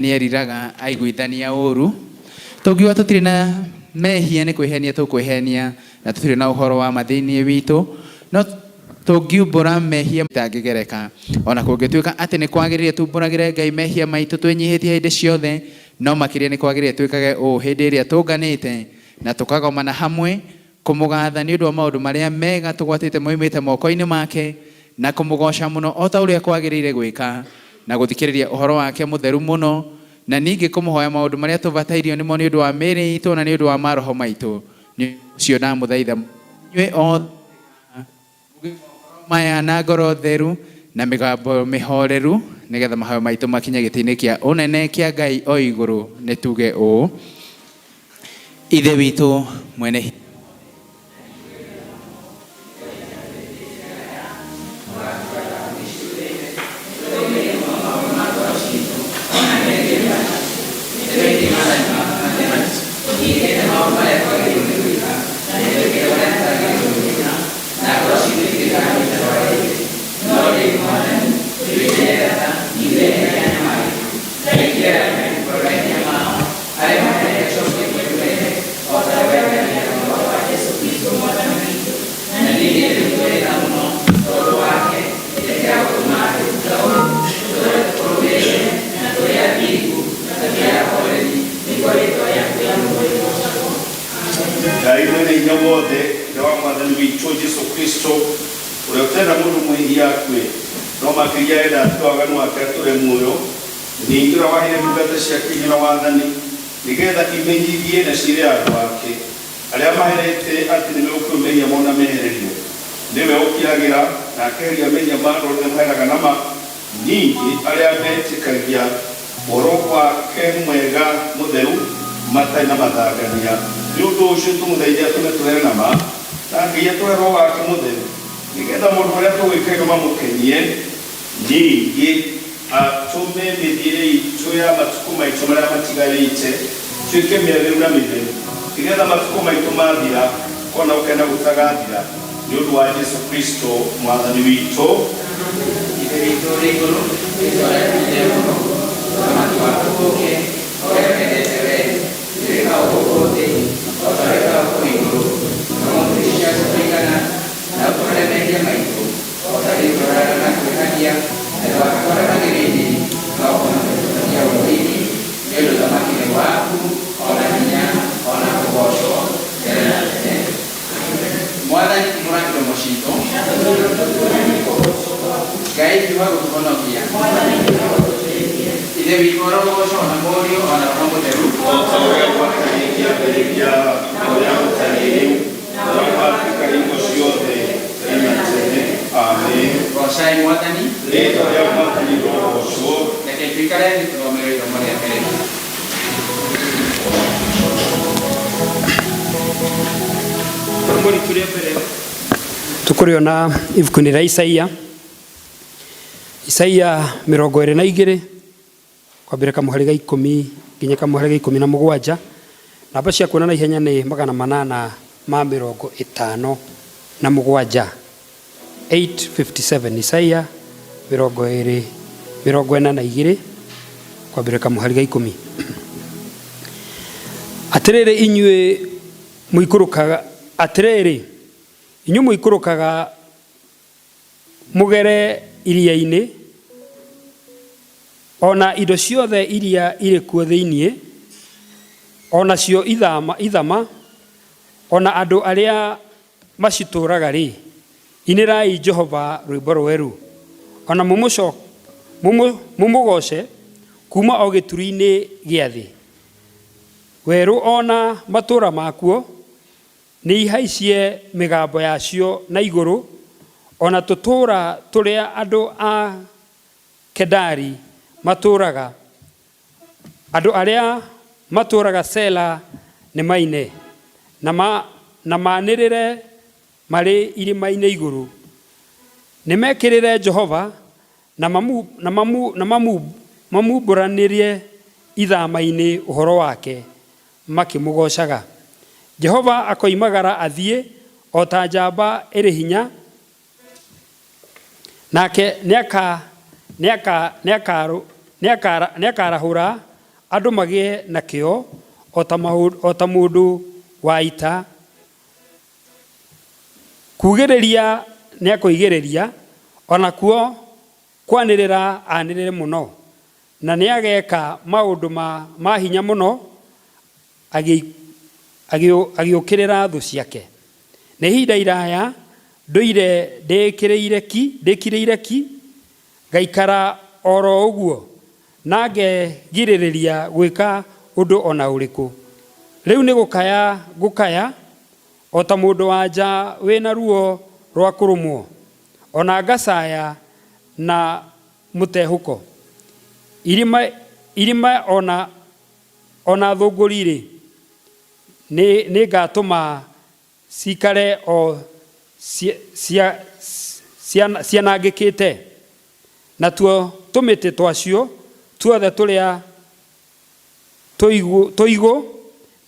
Nĩeriraga aiguithania ũũru. Tũngiuga tũtirĩ na mehia nĩ kwĩhenia tũkwĩhenia na tũtirĩ na ũhoro wa ma thĩinĩ witũ. No tũngiumbũra mehia itangĩgereka. O na kũngĩtuĩka atĩ nĩ kwagĩrĩire tumbũragĩre Ngai mehia maitũ twĩnyihĩtie hĩndĩ ciothe, no makĩria nĩ kwagĩrĩire twĩkage ũũ hĩndĩ ĩrĩa tũnganĩte na tũkagomana hamwe kũmũgatha nĩ ũndũ wa maũndũ marĩa mega tũgwatĩte moimĩte moko-inĩ make, na kũmũgooca mũno o ta ũrĩa kwagĩrĩire gwĩka, na gũthikĩrĩria ũhoro wake mũtheru mũno, na ningĩ kũmũhoya maũndũ marĩa tũbatairio nĩmo nĩ ũndũ wa mĩĩrĩ itũ na nĩ ũndũ wa maroho maitũ. Nĩ ũndũ ũcio ndamũthaitha inyuĩ othe mũgĩe mohoro maya na ngoro theru na mĩgambo mĩhoreru, nĩgetha mahoya maitũ makinye gĩtĩ-inĩ kĩa ũnene kĩa Ngai o igũrũ. Nĩ tuge ũũ, Ithe witũ mwene hinya. Ngai mwene hinya wothe, Ithe wa Mwathani witũ Jesu Kristo, ũrĩa ũtenda mũndũ mwĩhia akue, no makĩria enda atige waganu wake atũre muoyo, ningĩ ũrĩa waheire ndungata ciake hinya na wathani, nĩ getha imenyithie na ciĩre andũ ake arĩa maherete atĩ nĩmegũkĩrwo mehia mao na mehererio. Nĩwe ũkiragĩra na akeheria mehia ma andũ arĩa maheraga na ma, ningĩ arĩa metĩkagia ũhoro wake mwega mũtheru matarĩ na mathangania. Nĩ ũndũ ũcio tũmũthaithe atũme tũhere na ma, na Ngai atũhe Roho wake mũtheru, nĩ getha maũndũ marĩa tũgwĩka mamũkenie, ningĩ atũme mĩthiĩre itũ ya matukũ maitũ marĩa matigarĩte tuĩke mĩagĩrĩru na mĩtheru, nĩ getha matukũ maitũ mathira kona gũkena gũtagathira, nĩ ũndũ wa Jesu Kristo Mwathani witũ. Ithe witũ ũrĩ igũrũ, rĩĩtwa rĩaku rĩtherio mũno, ũthamaki waku ũũke, ũrĩa wendete wee, wĩkagwo gũkũ thĩ o ta ũrĩa wĩkagwo kũu igũrũ. Tũhe irio cia gũtũigana, na ũtuohere mehia maitũ, o ta ũrĩa ithuĩ na kwĩhagia, na ndũgatũtware magerio-inĩ, no ũhonokie tũtoonyie ũũru-inĩ, nĩ ũndũ ũthamaki nĩ waku, o na hinya, o na kũgoocwo tene na tene. Mwathani hingũra iromo citũ. Ngai hiũha gũtũhonokia. Ithe witũ arogocwo na Mũriũ o na Roho Mũtheru. O ta ũrĩa gwatariĩ kĩambĩrĩria, na ũrĩa gũtariĩ rĩu, na ũrĩa gũgaatuĩka hingo ciothe, tene na tene. Amen. Goocai Mwathani. Rĩĩtwa rĩa Mwathani rĩrogoocwo. Reke tũikare thĩ tũthomerwo ithomo rĩa mbere. Ithomo ritũ rĩa mbere Tũkũrĩona ibuku-inĩ rĩa Isaia, Isaia 22 kwambĩrĩria kamũhari ga 10 nginya kamũhari ga 17. Namba cia kuona na ihenya nĩ 857, 857. Isaia 20 42 kwambĩrĩria kamũhari ga 10. Atĩrĩrĩ inyuĩ mũikũrũkaga, atĩrĩrĩ inyuĩ mũikũrũkaga mũgere iria-inĩ, o na indo ciothe iria irĩ kuo thĩinĩ, o nacio ithama, ithama, o na andũ arĩa macitũũraga-rĩ, inĩrai Jehova rwĩmbo rwerũ, o na mũmũgooce kuuma o gĩturi-inĩ gĩa thĩ. Werũ o na matũũra makuo nĩihaicie mĩgambo yacio na igũrũ, o na tũtũũra tũrĩa andũ a Kedari matũũraga, andũ arĩa matũũraga Sela nĩmaine, na maanĩrĩre marĩ irĩma-inĩ igũrũ. Nĩmekĩrĩre Jehova, na mamumbũranĩrie ithama-inĩ ũhoro wake makĩmũgoocaga. Jehova akoimagara athiĩ o ta njamba ĩrĩ hinya, nake nĩakarahũra Andũ magĩe na kĩyo o ta mũndũ wa ita. Kuugĩrĩria nĩakoigĩrĩria, o nakuo kwanĩrĩra anĩrĩre mũno, na nĩageeka maũndũ ma hinya mũno agĩũkĩrĩra thũ ciake. Nĩ ihinda iraya ndũire ndĩĩkirĩire ki, Ngaikara o ro ũguo, na ngegirĩrĩria gwĩka ũndũ o na ũrĩkũ. Rĩu nĩ gũkaya ngũkaya o ta mũndũ-wa-nja wĩ na ruo rwa kũrũmwo, o na ngacaya na mũtehũko. Irĩma o na thũngũri-rĩ, nĩngatũma Ciikare o cianangĩkĩte? Natuo tũmĩtĩ twacio tuothe tũrĩa tũigũ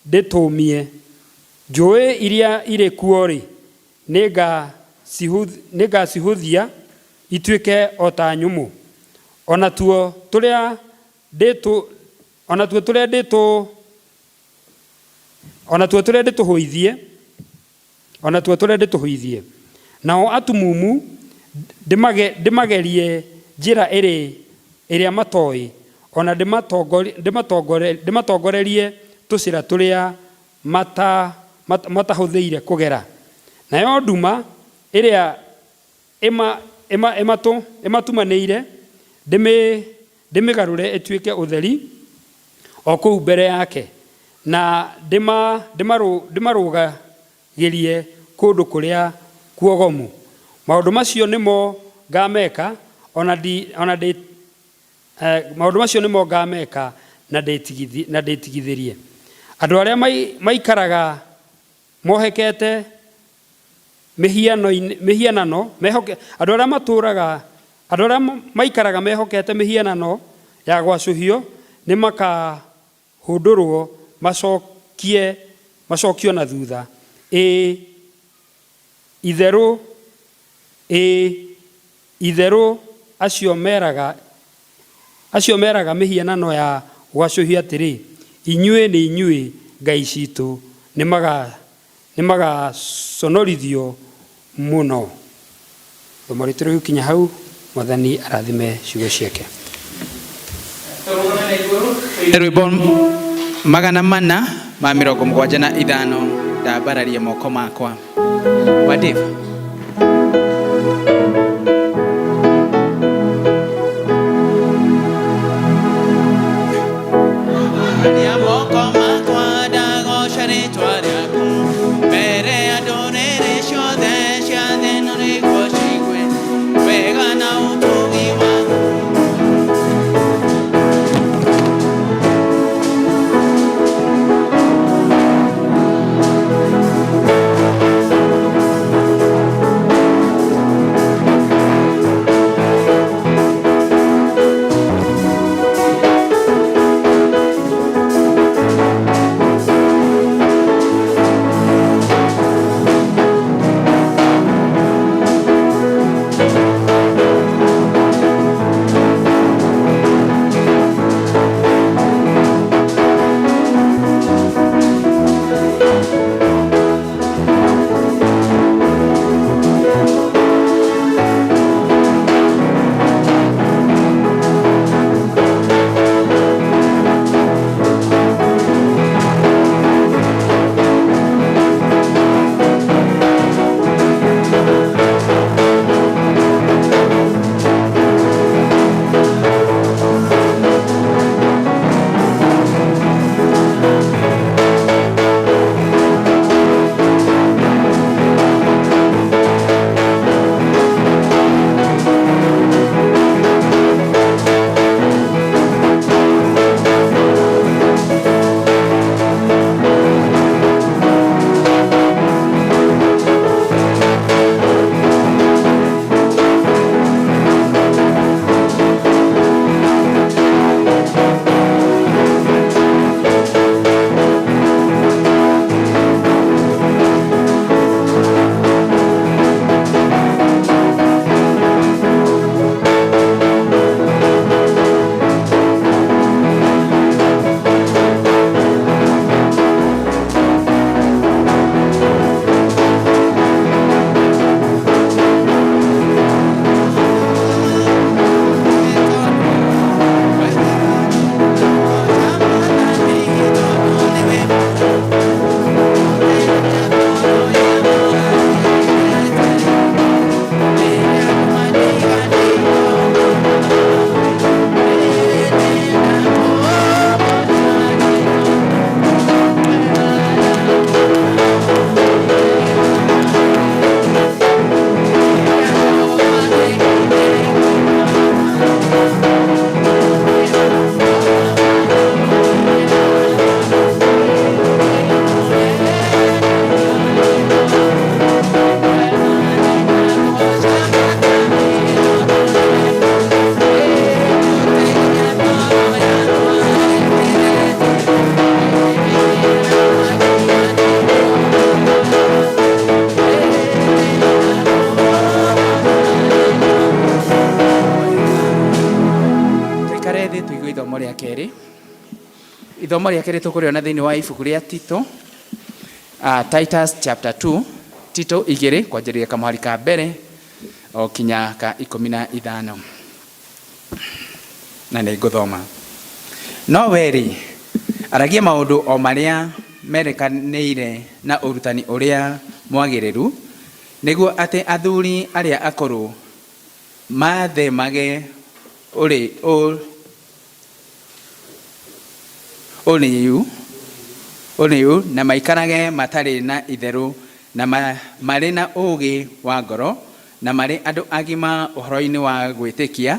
ndĩtũũmie. Njũũĩ iria irĩ kuo-rĩ, nĩngacihũthia ituĩke o ta nyũmũ, o natuo tũrĩa O natuo tũrĩa ndĩtũhũithie, o natuo tũrĩa ndĩtũhũithie. Nao atumumu ndĩmagerie njĩra ĩrĩa matoĩ, o na ndĩmatongorerie tũcĩra tũrĩa matahũthĩire kũgera. Nayo nduma ĩrĩa ĩmatumanĩire ndĩmĩgarũre ĩtuĩke ũtheri o kũu mbere yake, na ndĩmarũgagĩrie kũndũ kũrĩa kuogomu. Maũndũ macio nĩmo ngameka, o na maũndũ macio nĩmo ngameka na ndĩtigithĩrie. Andũ arĩa maikaraga mohekete mĩhianano, andũ arĩa matũũraga, andũ arĩa maikaraga mehokete mĩhianano ya gwacũhio nĩmakahũndũrwo macokie, macokio na thutha. Ĩĩ, itherũ, ĩĩ, itherũ acio meraga, acio meraga mĩhianano ya gwacũhio atĩrĩ, 'Inyuĩ nĩ inyuĩ ngai ciitũ, nĩmagaconorithio mũno. Ithomo ritũ rĩgũkinya hau. Mwathani arathime ciugo ciake. Tũrũgame na igũrũ tũine rwĩmbo 475, Ndambararie moko makwa wa Dave. Ndambararia moko makwa ndagoca rĩtwa rĩaku mbere ya ndũrĩrĩ ciothe cia thĩ ĩno nĩguo ciigue wega na ũtugi waku. Ithomo rĩa kerĩ tũkũrĩona thĩinĩ wa ibuku rĩa Tito, Titus chapter 2, Tito 2 kwanjĩrĩria kamũhari ka mbere o kinya ka 15. Na nĩ ngũthoma. No we-rĩ, aragia maũndũ o marĩa merekanĩire na ũrutani ũrĩa mwagĩrĩru, nĩguo atĩ athuri arĩa akũrũ mathemage ũrĩĩu na maikarage matarĩ na itherũ na marĩ na ũũgĩ wa ngoro na marĩ andũ agima ũhoro-inĩ wa gwĩtĩkia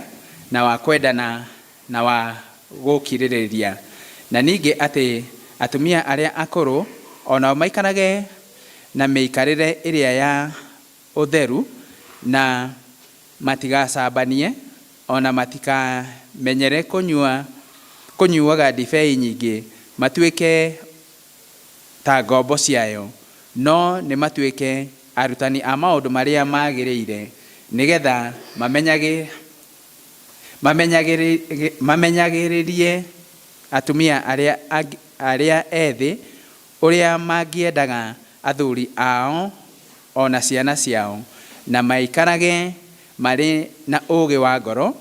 na wa kwendana na wa gũkirĩrĩria. Na ningĩ atĩ atumia arĩa akũrũ o nao maikarage na mĩikarĩre ĩrĩa ya ũtheru na matigacambanie o na matikamenyere kũnyuaga ndibei nyingĩ, matuĩke ta ngombo ciayo, no nĩ matuĩke arutani a maũndũ marĩa magĩrĩire, nĩgetha mamenyagĩrĩrie atumia arĩa ethĩ ũrĩa mangĩendaga athuri ao o na ciana ciao, na maikarage marĩ na ũũgĩ wa ngoro,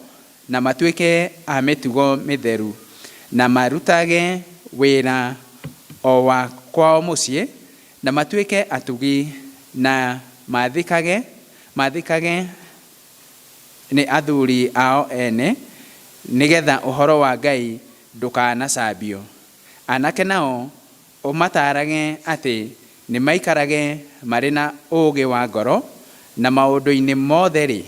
na matuĩke a mĩtugo mĩtheru, na marutage wĩra o wa kwao mũciĩ, na matuĩke atugi, na mathĩkage nĩ athuri ao ene, nĩgetha ũhoro wa Ngai ndũkanacambio. Anake nao ũmatarage atĩ nĩ maikarage marĩ na ũũgĩ wa ngoro, na maũndũ-inĩ mothe-rĩ,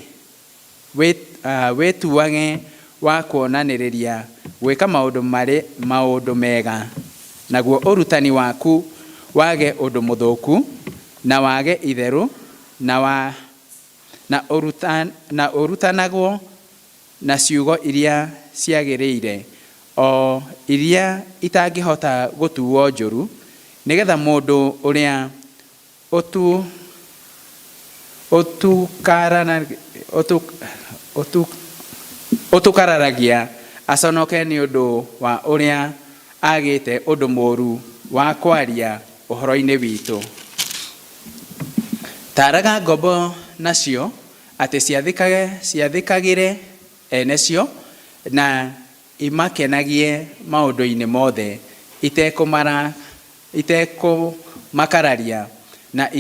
wĩtuage wa kuonanĩrĩria gwĩka maũndũ mega, naguo ũrutani waku wage ũndũ mũthũku, na wage itherũ, na ũrutanagwo na ciugo iria ciagĩrĩire, o iria itangĩhota gũtuo njũru, nĩgetha mũndũ ũrĩa ũtũkararagia aconoke nĩ ũndũ wa ũrĩa agĩte ũndũ mũũru wa kwaria ũhoro-inĩ witũ. Taaraga ngombo nacio atĩ ciathĩkagĩre ene cio na imakenagie maũndũ-inĩ mothe, itekũmakararia na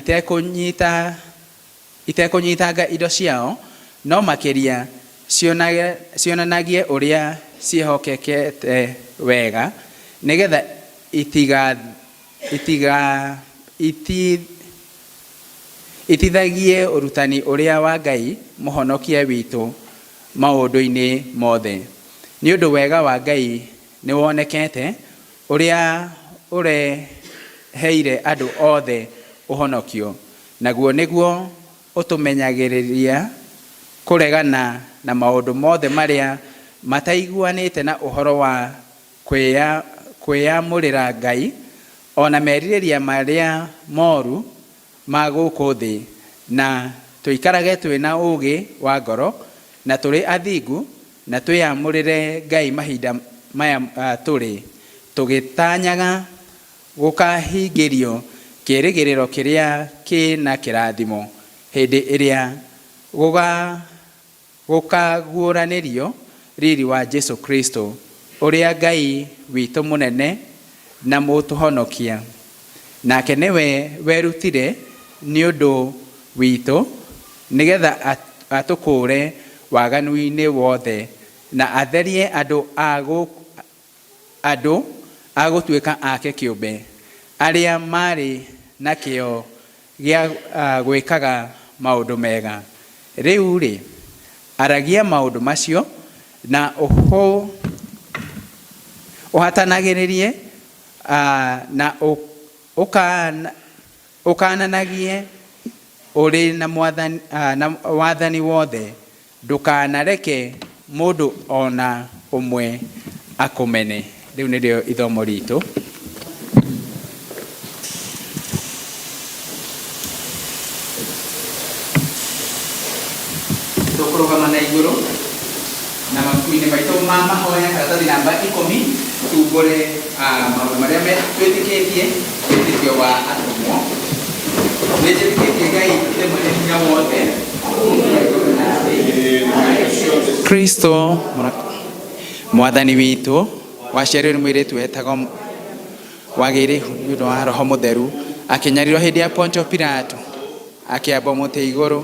itekũnyitanga indo ciao, no makĩria cionanagie ũrĩa ciĩhokekete wega, nĩgetha itithagie ũrutani ũrĩa wa Ngai mũhonokia witũ maũndũ-inĩ mothe. Nĩ ũndũ wega wa Ngai nĩwonekete, ũrĩa ũreheire andũ othe ũhonokio, naguo nĩguo ũtũmenyagĩrĩria kũregana na maũndũ mothe marĩa mataiguanĩte na ũhoro wa kwĩyamũrĩra Ngai, o na merirĩria marĩa moru ma gũkũ thĩ, na tũikarage twĩna ũũgĩ wa ngoro, na tũrĩ athingu, na twĩyamũrĩre Ngai mahinda maya tũrĩ, tũgĩtanyaga gũkahingĩrio kĩĩrĩgĩrĩro kĩrĩa kĩ na kĩrathimo hĩndĩ ĩrĩa gũkaguũranĩrio riri wa Jesu Kristo, ũrĩa Ngai witũ mũnene na mũtũhonokia. Nake nĩwe werutire nĩ ũndũ witũ, nĩgetha atũkũũre waganu-inĩ wothe, na atherie andũ a gũtuĩka ake kĩũmbe, arĩa marĩ na kĩyo gĩa gwĩkaga maũndũ mega. Rĩu-rĩ, aragia maũndũ macio na ũhatanagĩrĩrie, na ũkananagie ũrĩ na wathani wothe, ndũkanareke mũndũ o na ũmwe akũmene. Rĩu nĩrĩo ithomo ritũ. Tũkũrũgama na igũrũ na mabuku-inĩ maitũ ma mahoya karatathi namba 10 tumbũre. Tumbũre maũndũ marĩa twĩtĩkĩtie, wĩtĩkio wa atũmwo. Nĩnjĩtĩkĩtie Ngai Ithe mwene hinya wothe, Kristo mwathani witũ, waciarirwo nĩ mũirĩtu wetagwo wagĩire ihu nĩ ũndũ wa Roho Mũtheru, akĩnyarirwo hĩndĩ ya Pontio Pilato, akĩambwo mũtĩ igũrũ,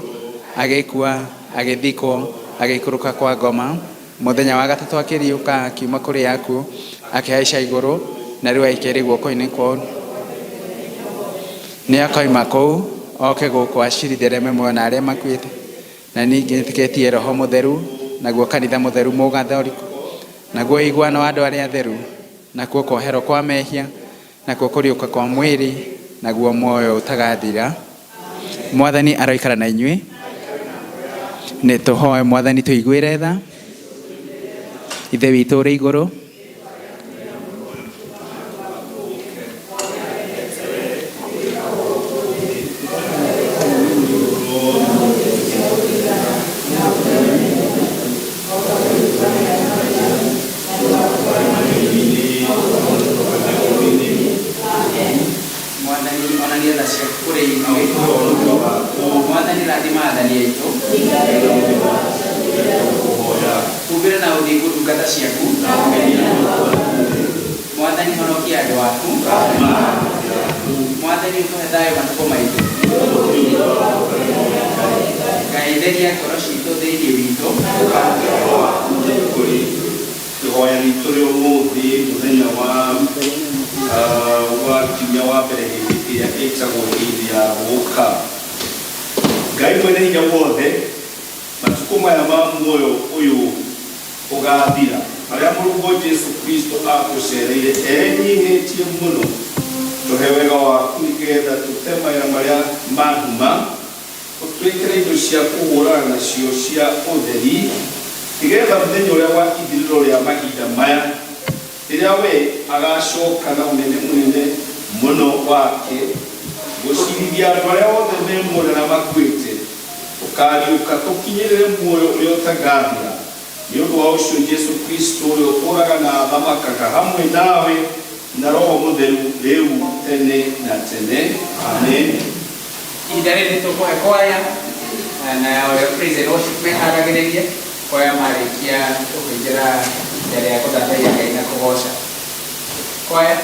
agĩkua, agĩthikwo, agĩikũrũka kwa ngoma. Mũthenya wa gatatũ akĩriũka akiuma kũrĩ akuũ, akĩhaica igũrũ, na rĩu aikaire guoko-inĩ kwa nĩ akoima kũu oke gũkũ acirithie arĩa me muoyo na arĩa makuĩte. Na ningĩ nĩtĩkĩtie Roho Mũtheru, naguo kanitha mũtheru mũgathoriku, naguo ũiguano wa andũ arĩa atheru, nakuo kuoherwo kwa mehia, nakuo kũriũka kwa mwĩrĩ, naguo muoyo ũtagathira. Mwathani aroikara na inyuĩ. Nĩ tũhoe Mwathani tũiguĩre tha. Ithe witũ ũrĩ igũrũ, Mwathani onania tha ciaku kũrĩ ithuĩ. Mwathani rathima athani aitũ, humbĩra na ũthingu ndungata ciaku. Mwathani honokia andũ aku. Mwathani ũtũhe thayũ matukũ maitũ. Ngai theria ngoro citũ thĩinĩ witũ. Ihoya ritũ rĩa ũmũthĩ mũthenya wa kiumia wa mbere hĩndĩ ĩrĩa ĩtagwo hĩndĩ ya gũka. Ngai mwene hinya wothe, matukũ maya ma muoyo ũyũ ũgathira, marĩa mũrũguo Jesu Kristo atũcereire enyihĩtie mũno, tũhe wega waku nĩgetha tũte mawĩra marĩa ma nduma, ũtwĩkĩre indo cia kũhũrana nacio cia ũtheri, nĩgetha mũthenya ũrĩa wa ithirĩro rĩa mahinda maya, rĩrĩa we agacoka na ũnene mũnene mũno wake gũcirithia andũ arĩa othe me muoyo na makuĩte, tũkariũka tũkinyĩrĩre muoyo ũrĩa ũtagathira. Nĩ ũndũ wa ũcio Jesu Kristo ũrĩa ũtũũraga na athamakaga hamwe nawe na Roho Mũtheru rĩu tene na tene. Amen. Ihinda rĩrĩ nĩ tũkũhe kwaya na ũrĩa praise and worship meharagĩrĩrie kwaya marĩkia tũkũingĩra ihinda rĩa gũthathaiya Ngai na kũgoca kwaya.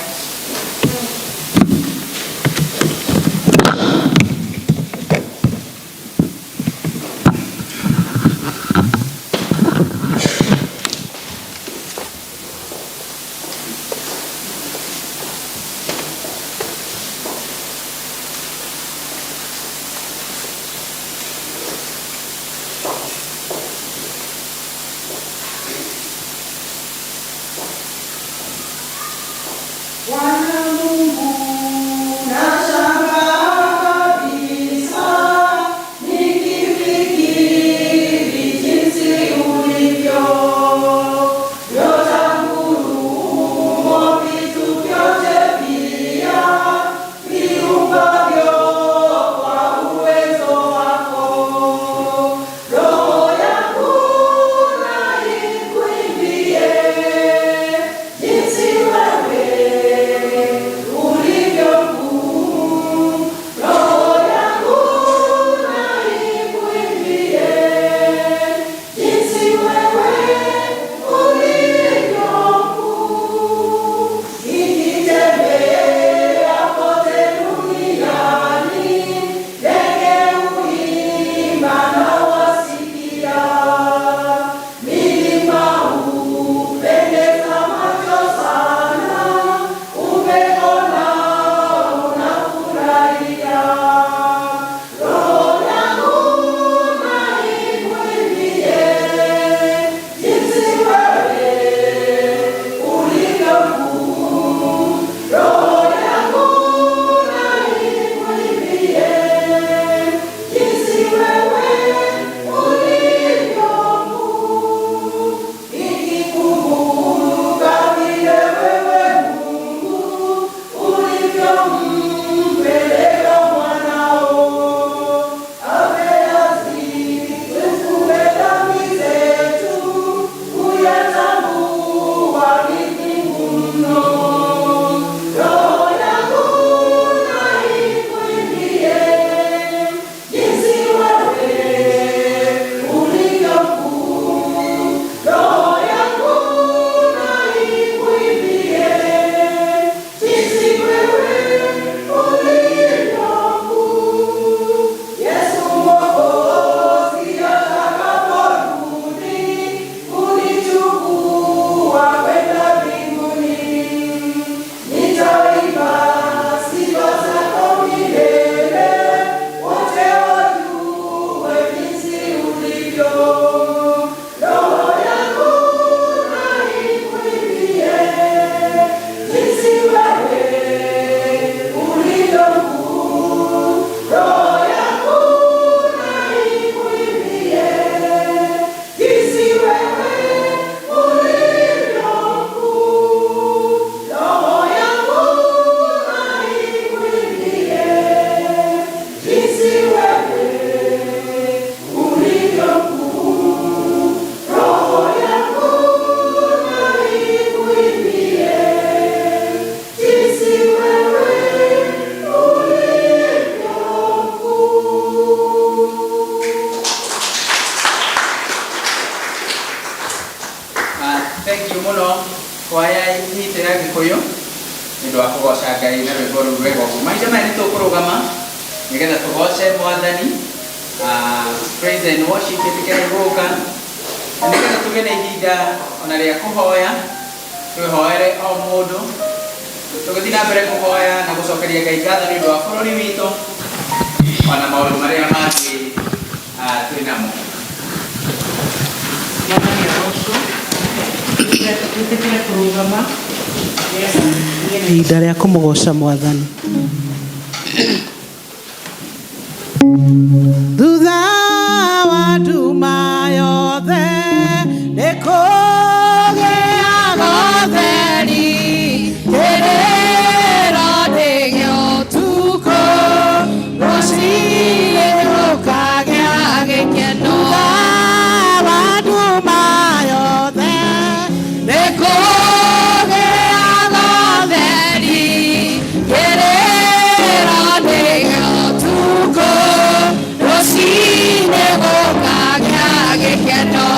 Bwana Mungu, nashangaa kabisa nikifikiri jinsi ulivyo. Nyota, ngurumo, vitu vyote pia viumbavyo kwa uwezo wako. Roho yangu na ikuimbie jinsi wewe Nĩ ũndũ wa kũgoca Ngai na rwĩmbo rũu rwega ũguo. Mahinda maya nĩ tũkũrũgama nĩgetha tũgoce Mwathani. Praise and worship ĩtĩkĩre gũka na nĩgetha tũgĩe na ihinda ona rĩa kũhoya, twĩhoere o mũndũ, tũgĩthiĩ na mbere kũhoya na gũcokeria Ngai ngatho nĩ ũndũ wa bũrũri witũ ona maũndũ marĩa mangĩ twĩ namo. Mwathani arocwo. Twĩtĩkĩre kũrũgama nĩgetha tũgĩe na ihinda rĩa kũmũgoca Mwathani. Thutha wa nduma yothe nĩ kũgĩaga ũtheri, kĩrĩro nĩ gĩa ũtukũ, rũciinĩ gũkagĩa gĩkeno. Thutha wa nduma yothe nĩ kũgĩaga ũtheri, kĩrĩro nĩ gĩa ũtukũ, rũciinĩ gũkagĩa gĩkeno.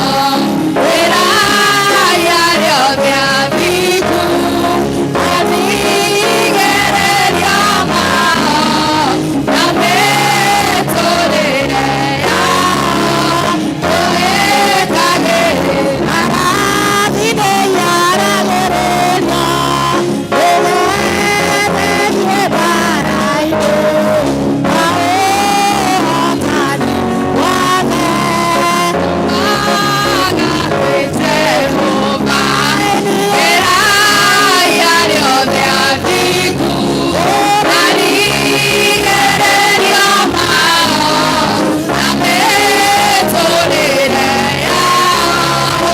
Ĩrai arĩa othe athingu marigĩrĩrio mao na mĩtũrĩre yao tũgĩkagĩrĩra. Arathime yaragĩrĩria ĩgererie mbara-inĩ na ũhotani wothe. Jehova, ĩrai arĩa othe athingu marigĩrĩrio mao na mĩtũrĩre yao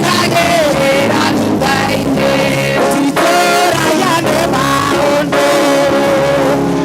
tũgĩkagĩrĩra.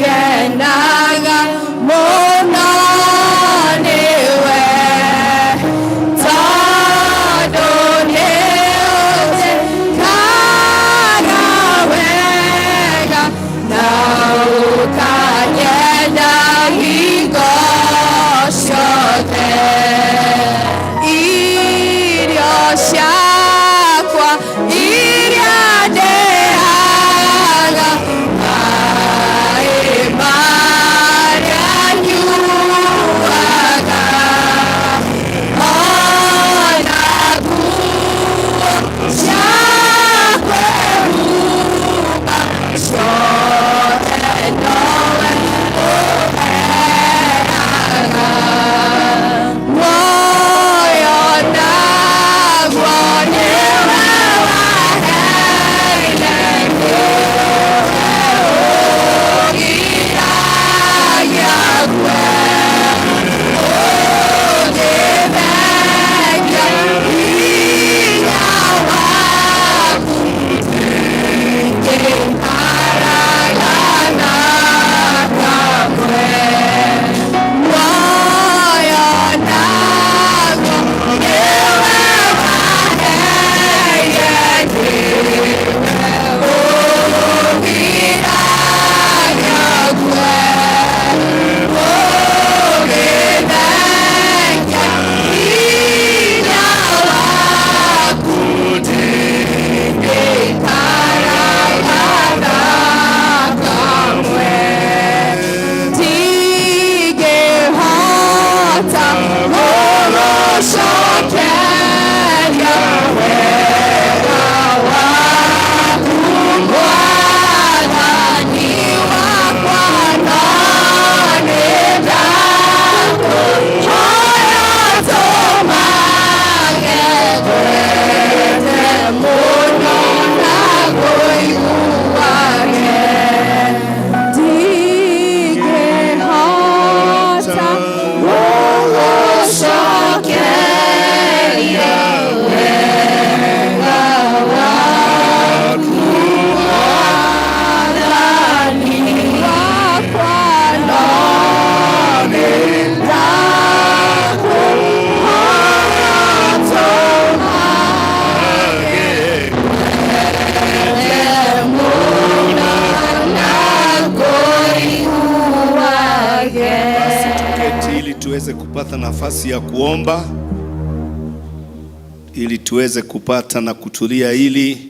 Nĩngenaga mũno nĩwe, tondũ nĩũnjĩkaga wega na ũkanyenda hingo ciothe. Irio ciakwa iria ndĩaga, maĩ marĩa nyuaga, ona nguo cia kwĩhumba, ciothe nowe ũheaga. Muoyo naguo nĩwe waheire, nĩwe ũgiragia ngue. Ũngĩthengia hinya waku, ndingĩharagana kamwe. Muoyo naguo nĩwe waheire, nĩwe ũgiragia ngue. Ũngĩthengia hinya waku, ndingĩharagana kamwe. Ndingĩhota gũgũcokeria wega waku, Mwathani wakwa, no nĩndakũhoya tũmage ngwende mũno na ngũiguage. Ndingĩhota gũgũcokeria wega waku, Mwathani wakwa, no nĩndakũhoya tũmage ngwende mũno na ngũiguage. Basi tuketi ili tuweze kupata nafasi ya kuomba, ili tuweze kupata na kutulia, ili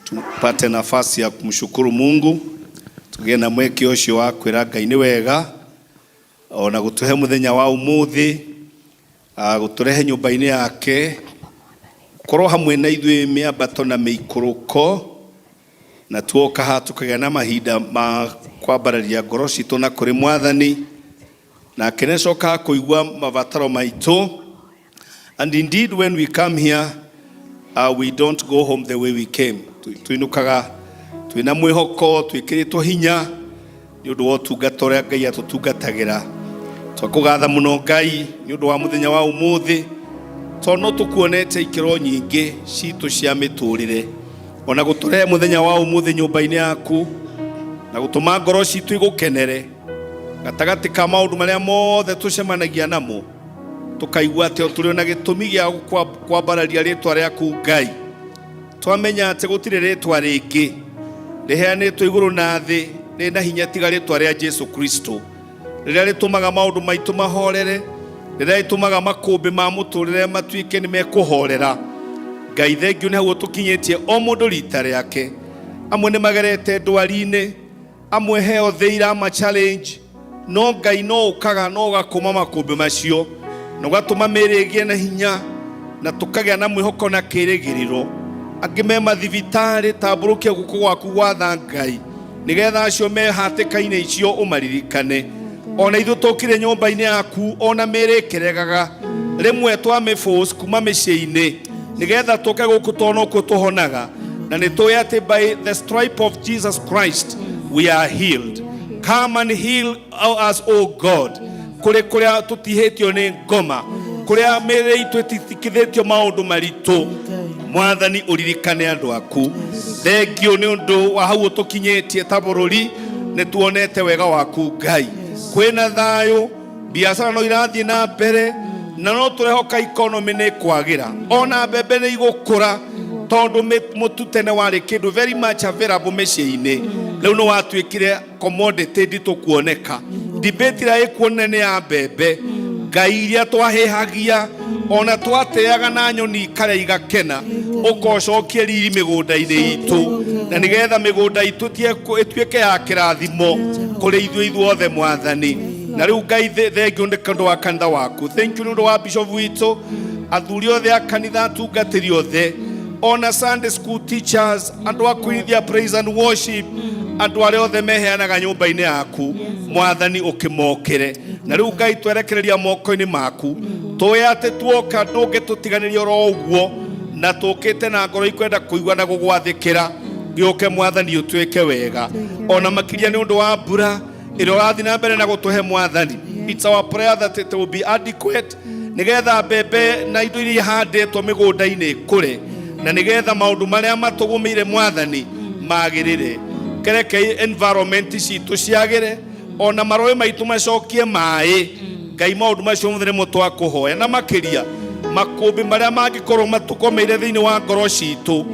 tupate nafasi ya kumshukuru Mungu. Tugĩe na mweke ũcio wa kwĩra Ngai nĩ wega ona gũtũhe mũthenya wa ũmũthĩ, gũtũrehe nyũmba-inĩ yake, korwo hamwe na ithuĩ mĩambato na mĩikũrũko, na tuoka haha tũkagĩa na mahinda ma kwambararia ngoro citũ na kũrĩ Mwathani, nake nĩacokaga kũigua mabataro maitũ. And indeed, when we come here, we don't go home the way we came. Tuinukaga twĩna mwĩhoko, twĩkĩrĩtwo hinya nĩ ũndũ wa ũtungata ũrĩa Ngai atũtungatagĩra. Twakũgatha mũno Ngai nĩ ũndũ wa mũthenya wa ũmũthĩ, tondũ no tũkuonete ikĩro nyingĩ citũ cia mĩtũrĩre, ona gũtũrehe mũthenya wa ũmũthĩ nyũmba-inĩ yaku na gũtũma ngoro citũ igũkenere gatagatĩ ka maũndũ marĩa mothe tũcemanagia namo, tũkaigua atĩ o tũrĩ na gĩtũmi gĩa kwambararia rĩtwa rĩaku Ngai. Twamenya atĩ gũtirĩ rĩtwa rĩngĩ rĩheanĩtwo igũrũ na thĩ rĩna hinya tiga rĩtwa rĩa Jesu Kristo, rĩrĩa rĩtũmaga maũndũ maitũ mahorere, rĩrĩa rĩtũmaga makũmbĩ ma mũtũrĩre matuĩke nĩ mekũhorera. Ngai, thengiũ nĩ hau tũkinyĩtie o mũndũ rita rĩake. Amwe nĩ magerete ndwari-inĩ, amwe heo thĩ irama challenge, no Ngai no ũkaga no ũgakũma makũmbĩ macio na ũgatũma mĩĩrĩ ĩgĩe na hinya na tũkagĩa na mwĩhoko na kĩĩrĩgĩrĩro. Angĩ me mathibitarĩ, tambũrũkia guoko gwaku gwatha Ngai, nĩgetha acio me hatĩka-inĩ icio ũmaririkane. Ona ithuĩ tũkire nyũmba-inĩ yaku, ona mĩĩrĩ ĩkĩregaga rĩmwe, twamĩforce kuma mĩciĩ-inĩ nĩgetha tũke gũkũ, tondũ nokuo tũhonaga, na nĩ tũĩ atĩ by the stripe of Jesus Christ we are healed. Come and heal us, O God. Kũrĩ kũrĩa tũtihĩtio nĩ ngoma, kũrĩa mĩĩrĩ itũ ĩtitikithĩtio maũndũ maritũ, Mwathani, ũririkane andũ aku. Thengio nĩ ũndũ wa hau ũtũkinyĩtie ta bũrũri. Nĩ tuonete wega waku Ngai. Kwĩna thayũ, biacara no irathiĩ na mbere, na no tũrehoka economy nĩ kwagĩra. Ona mbembe nĩ igũkũra tondũ mũtu tene warĩ kĩndũ very much available mĩciĩ-inĩ. Rĩu nĩ watuĩkire commodity nditũ kuoneka. Debate ĩrĩa ĩkuo nene ya mbembe. Ngai iria twahĩhagia ona twateaga na nyoni ikarĩa igakena, ũkocokie riri mĩgũnda-inĩ itũ, na nĩgetha mĩgũnda itũ ĩtuĩke ya kĩrathimo kũrĩ ithuĩ ithuothe Mwathani. Na rĩu Ngai, thengiũ nĩ ũndũ wa kanitha waku, thank you nĩ ũndũ wa bishop witũ, athuri othe a kanitha, atungatĩri othe, ona Sunday school teachers, andũ a kũinithia praise and worship, andũ arĩa othe meheanaga nyũmba-inĩ yaku Mwathani, ũkĩmokĩre. Na rĩu Ngai, twerekereria moko-inĩ maku, tũĩ atĩ tuoka ndũngĩtũtiganĩria oro ũguo, na tũkĩte na ngoro ikwenda kũigua na gũgwathĩkĩra. Gĩũke Mwathani, ũtwĩke wega ona makĩria nĩ ũndũ wa mbura ĩrĩa ũrathiĩ na mbere na gũtũhe Mwathani. It's our prayer that it will be adequate, nĩgetha mbembe na indo iria ihandĩtwo mĩgũnda-inĩ ikũre, na nĩgetha maũndũ marĩa matũgũmĩire Mwathani magĩrĩre. Kereke environment citũ ciagĩre, ona marũĩ maitũ macokie maĩ. Ngai, maũndũ macio mothe nĩmo twakũhoya, na makĩria makũmbĩ marĩa mangĩkorwo matũkomeire thĩinĩ wa ngoro citũ,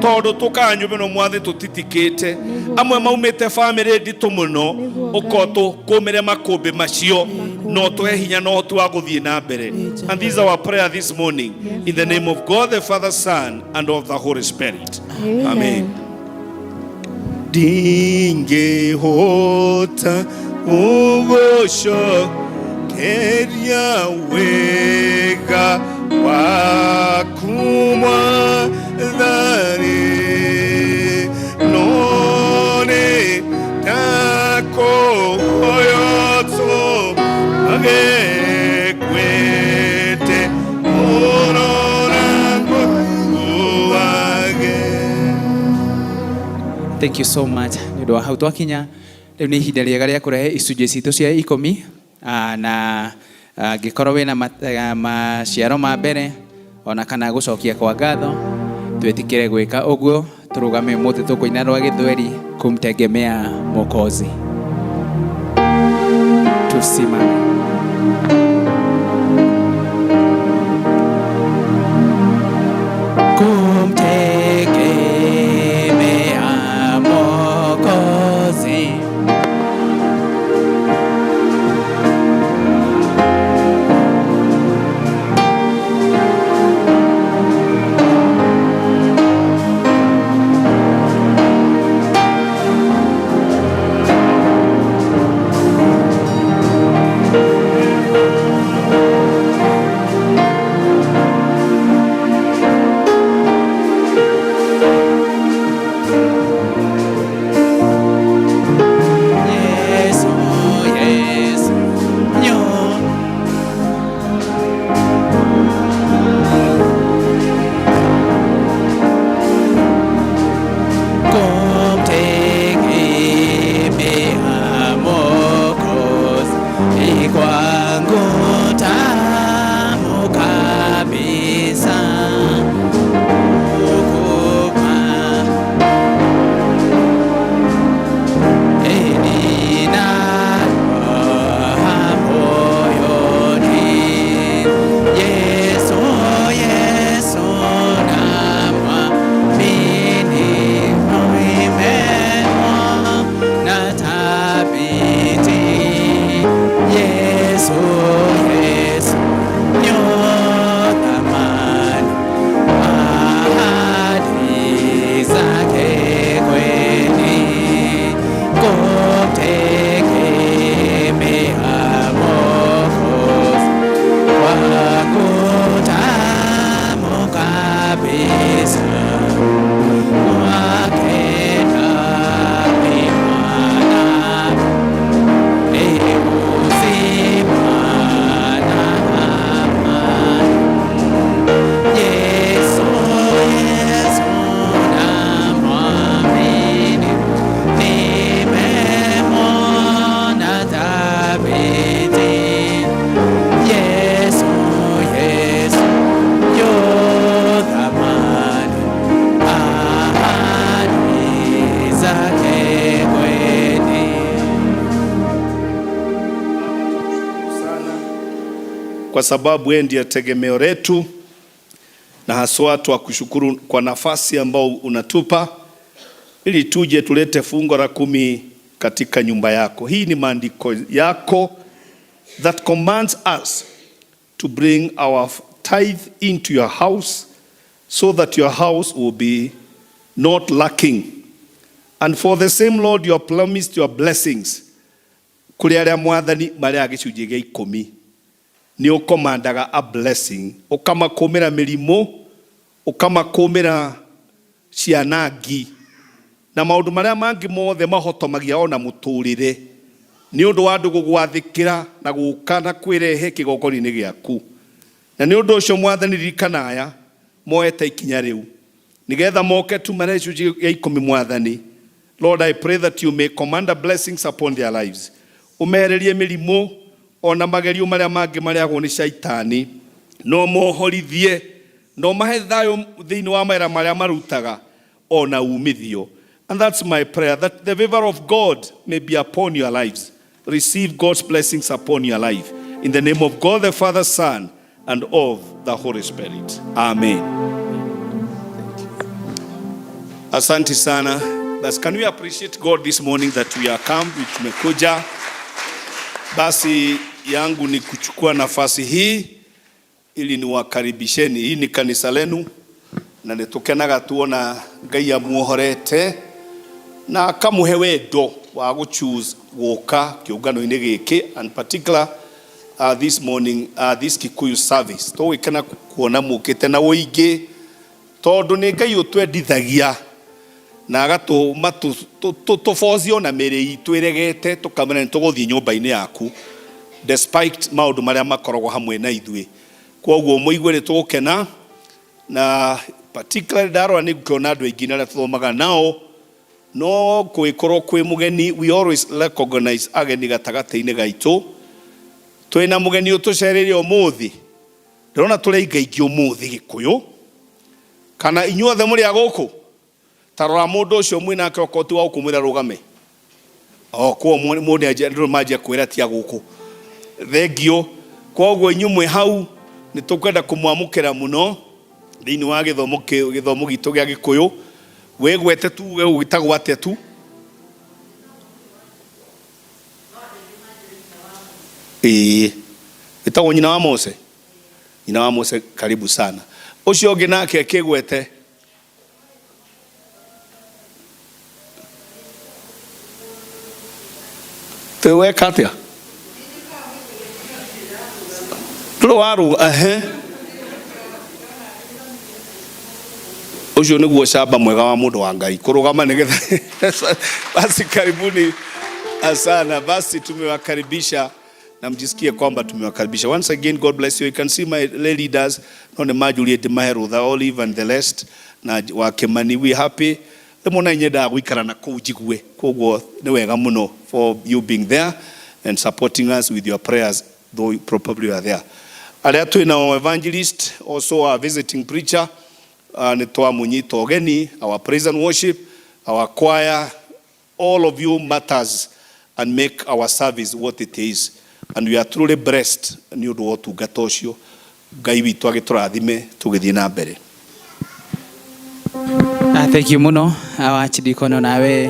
tondũ tũkaga nyũmba ĩno Mwathani tũtitikĩte, amwe maumĩte bamĩrĩ nditũ mũno, ũkorwo tũkũmĩre makũmbĩ macio no tũhe hinya na ũhoti wa gũthiĩ na mbere. And this is our prayer this morning, in the name of God the Father, Son and of the Holy Spirit. Amen. Ndingĩhota gũgũcokeria wega waku Mwathani, no nĩ ndakũhoya ũtũmage ngwende mũno na ngũiguage. Thank you so much nĩ ũndũ wa hau twakinya. Rĩu nĩ ihinda rĩega rĩa kũrehe icunjĩ citũ cia 10, na angĩkorwo wĩna maciaro ma mbere ona kana gũcokia kwa ngatho, twĩtĩkĩre gwĩka ũguo. Tũrũgame ũmũthĩ, tũkũina rwa gĩthweri, "Kumtegemea Mwokozi". Tusimame. Kumtegemea Mwokozi. Yesu, Yesu, nyo. Kumtegemea Mwokozi kwangu tamu kabisa. Kukupa nina raha moyoni. Yesu, Yesu namwamini, nimemwona thabiti. Yesu, Yesu yu thamani, ahadi zake kweli. Kumtegemea Mwokozi kwangu tamu kabisa. Kwake ndapimwa uzima na amani. Yesu, Yesu namwamini, nimemwona thabiti. Yesu, Yesu yu thamani, ahadi zake kweli. Kwa sababu wewe ndiye tegemeo letu, na haswa twakushukuru kwa nafasi ambao unatupa ili tuje tulete fungo la 10 katika nyumba yako. Hii ni maandiko yako that commands us to bring our tithe into your house so that your house will be not lacking. And for the same, Lord, you have promised your blessings. Kũrĩ arĩa Mwathani marĩaga gĩcunjĩ gĩa 10 nĩ ũkomandaga a blessing, ũkamakũmĩra mĩrimũ, ũkamakũmĩra ciana ngi na maũndũ marĩa mangĩ mothe mahotomagia ona mũtũrĩre nĩ ũndũ wa andũ gũgwathĩkĩra na gũka na kwĩrehe kĩgongona-inĩ gĩaku. Na nĩ ũndũ ũcio Mwathani, ririkana aya moete ikinya rĩu nĩgetha moke tu marehe gĩcunjĩ gĩa 10. Mwathani, Lord, I pray that you may command the blessings upon their lives. Ũmehererie mĩrimũ ona magerio marĩa mangĩ marĩagwo nĩ caitani, no mohorithie, no mahe thayũ thĩinĩ wa mawĩra marĩa marutaga ona umithio. And that's my prayer, that the favor of God may be upon your lives. Receive God's blessings upon your life. In the name of God the Father, Son, and of the Holy Spirit. Amen. Asante sana. Basi, can we appreciate God this morning that we are come, tumekuja. Basi yangu ni kuchukua nafasi hii ili niwakaribisheni. Hii ni kanisa lenu na nĩtũkenaga tuona Ngai amuohorete na akamuhe wendo wa gũ-choose gũka kĩũngano-inĩ gĩkĩ, and particular this morning, this Kikuyu service. Tũgĩkena kuona mũkĩte na ũingĩ tondũ nĩ Ngai ũtwendithagia na agatũma tũbocio na mĩrĩ itũ ĩregete, tũkamenya nĩ tũgũthiĩ nyũmba-inĩ yaku despite maũndũ marĩa makoragwo hamwe na ithuĩ. Kwoguo mũigue nĩ tũgũkena, na particularly ndarora nĩ ngũkĩona andũ aingĩ na arĩa tũthomaga nao, no kwĩkorwo kwĩ mũgeni. We always recognize ageni gatagatĩ-inĩ gaitũ. Twĩna mũgeni ũtũcereire ũmũthĩ. Ndĩrona tũrĩ aingaingĩ ũmũthĩ Gĩkũyũ, kana inyuothe mũrĩ a gũkũ? Ta rora mũndũ ũcio mwĩnake, okorwo ti wa gũkũ mwĩra rũgame. O kuo mũndũ andũ manjia kwĩra ti a gũkũ. Thengio. Koguo inyuĩ mwĩ hau nĩ tũkwenda kũmwamũkĩra mũno thĩinĩ wa gĩthomo gitũ gĩa Gĩkũyũ. Wĩgwete tu we ũgĩtagwo atĩa tu? Ĩĩ, ĩtagwo nyina wa Mose. Nyina wa Mose, karibu sana. Ũcio ũngĩ nake akĩgwete. Weka atĩa? Ndũrĩ warũga? Ehe, ũcio nĩguo camba mwega wa mũndũ wa Ngai kũrũgama nĩgetha. Basi, karibuni sana. Basi tumewakaribisha na mjisikie kwamba tumewakaribisha. Once again, God bless you. You can see my lay leaders, no nĩ manjũrie ndĩmahe rũtha, Olive and the rest na wa Kimani. We happy rĩmwe na nyendaga gũikara na kũu njigue, koguo nĩ wega mũno for you being there and supporting us with your prayers, though you probably are there. Arĩa twĩna evangelist, also our visiting preacher, nĩ twamũnyita ũgeni, our praise and worship, our choir, all of you matters and make our service what it is, and we are truly blessed nĩ ũndũ wa ũtungata ũcio. Ngai witũ agĩtũrathime tũgĩthiĩ na mbere. Thank you muno, our Archdeacon nawe.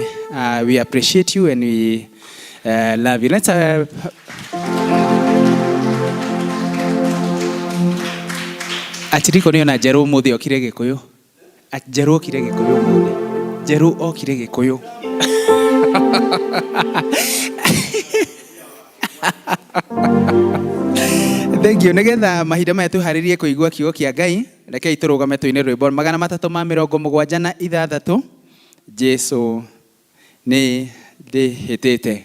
We appreciate you and we love you. Let's Archdeacon ona Njerũ ũmũthĩ okire Gĩkũyũ. Njerũ okire Gĩkũyũ ũmũthĩ. Njerũ okire Gĩkũyũ. Thank you. Nigetha mahinda maya twĩharĩrie kũigua kiugo kĩa Ngai, rekei tũrũgame tũine rwĩmbo 376, Jesu nĩ ndĩhĩtĩte.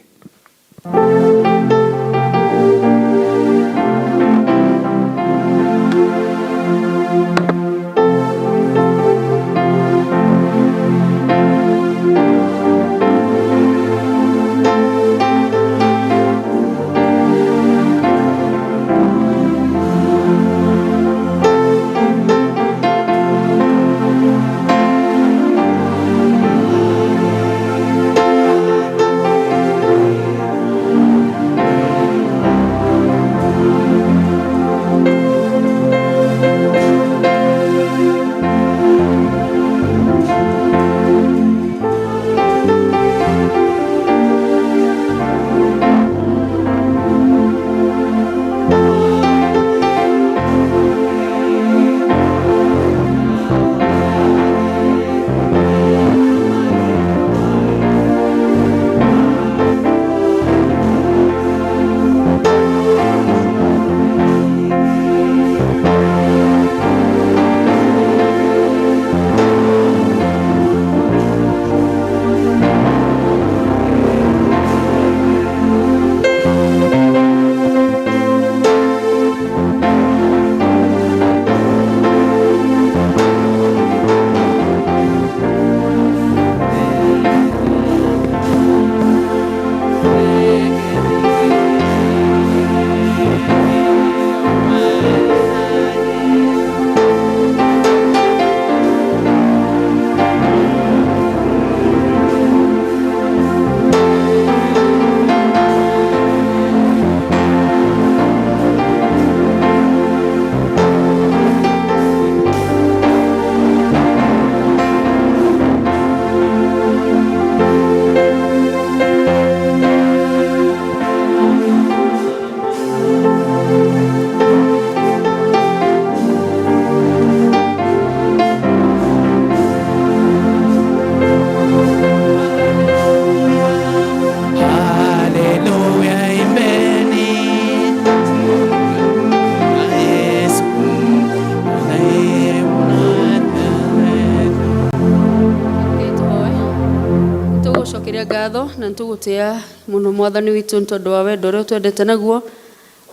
Tũgũcokeria ngatho na nĩ tũgũtĩa mũno Mwathani witũ nĩ tondũ wa wendo ũrĩa ũtwendete naguo,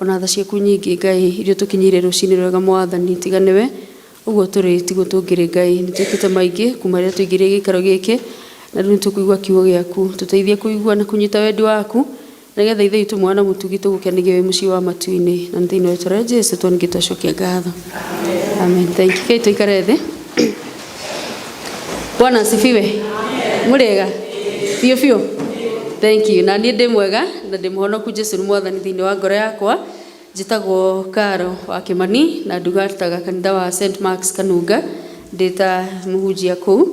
ona tha ciaku nyingĩ Ngai iria ũtũkinyĩire rũcinĩ rwega Mwathani, tiga nĩwe ũguo tũrĩ tiguo tũngĩrĩ Ngai. Nĩ twĩkĩte maingĩ kuma rĩrĩa tũingĩrire gĩikaro gĩkĩ, na rĩu nĩ tũkũigua kiugo gĩaku. Tũteithie kũigua na kũnyita wendi waku, nĩgetha Ithe witũ mwana mũtugi tũgũkenagie wĩ mũciĩ wa matu-inĩ, na nĩ thĩinĩ wa rĩtwa rĩa Jesu twaningĩ twacokia ngatho. Amen. Thank you. Kei tũikare thĩ. Bwana asifiwe. Mũrĩega? Biũ biũ. Thank you. Na niĩ ndĩ mwega na ndĩ mũhonoku. Jesu nĩ Mwathani thĩinĩ wa ngoro yakwa. Njĩtagwo Karo wa Kĩmani na ndungataga kanitha wa St Mark's Kanunga ndĩ ta mũhunjia kũu,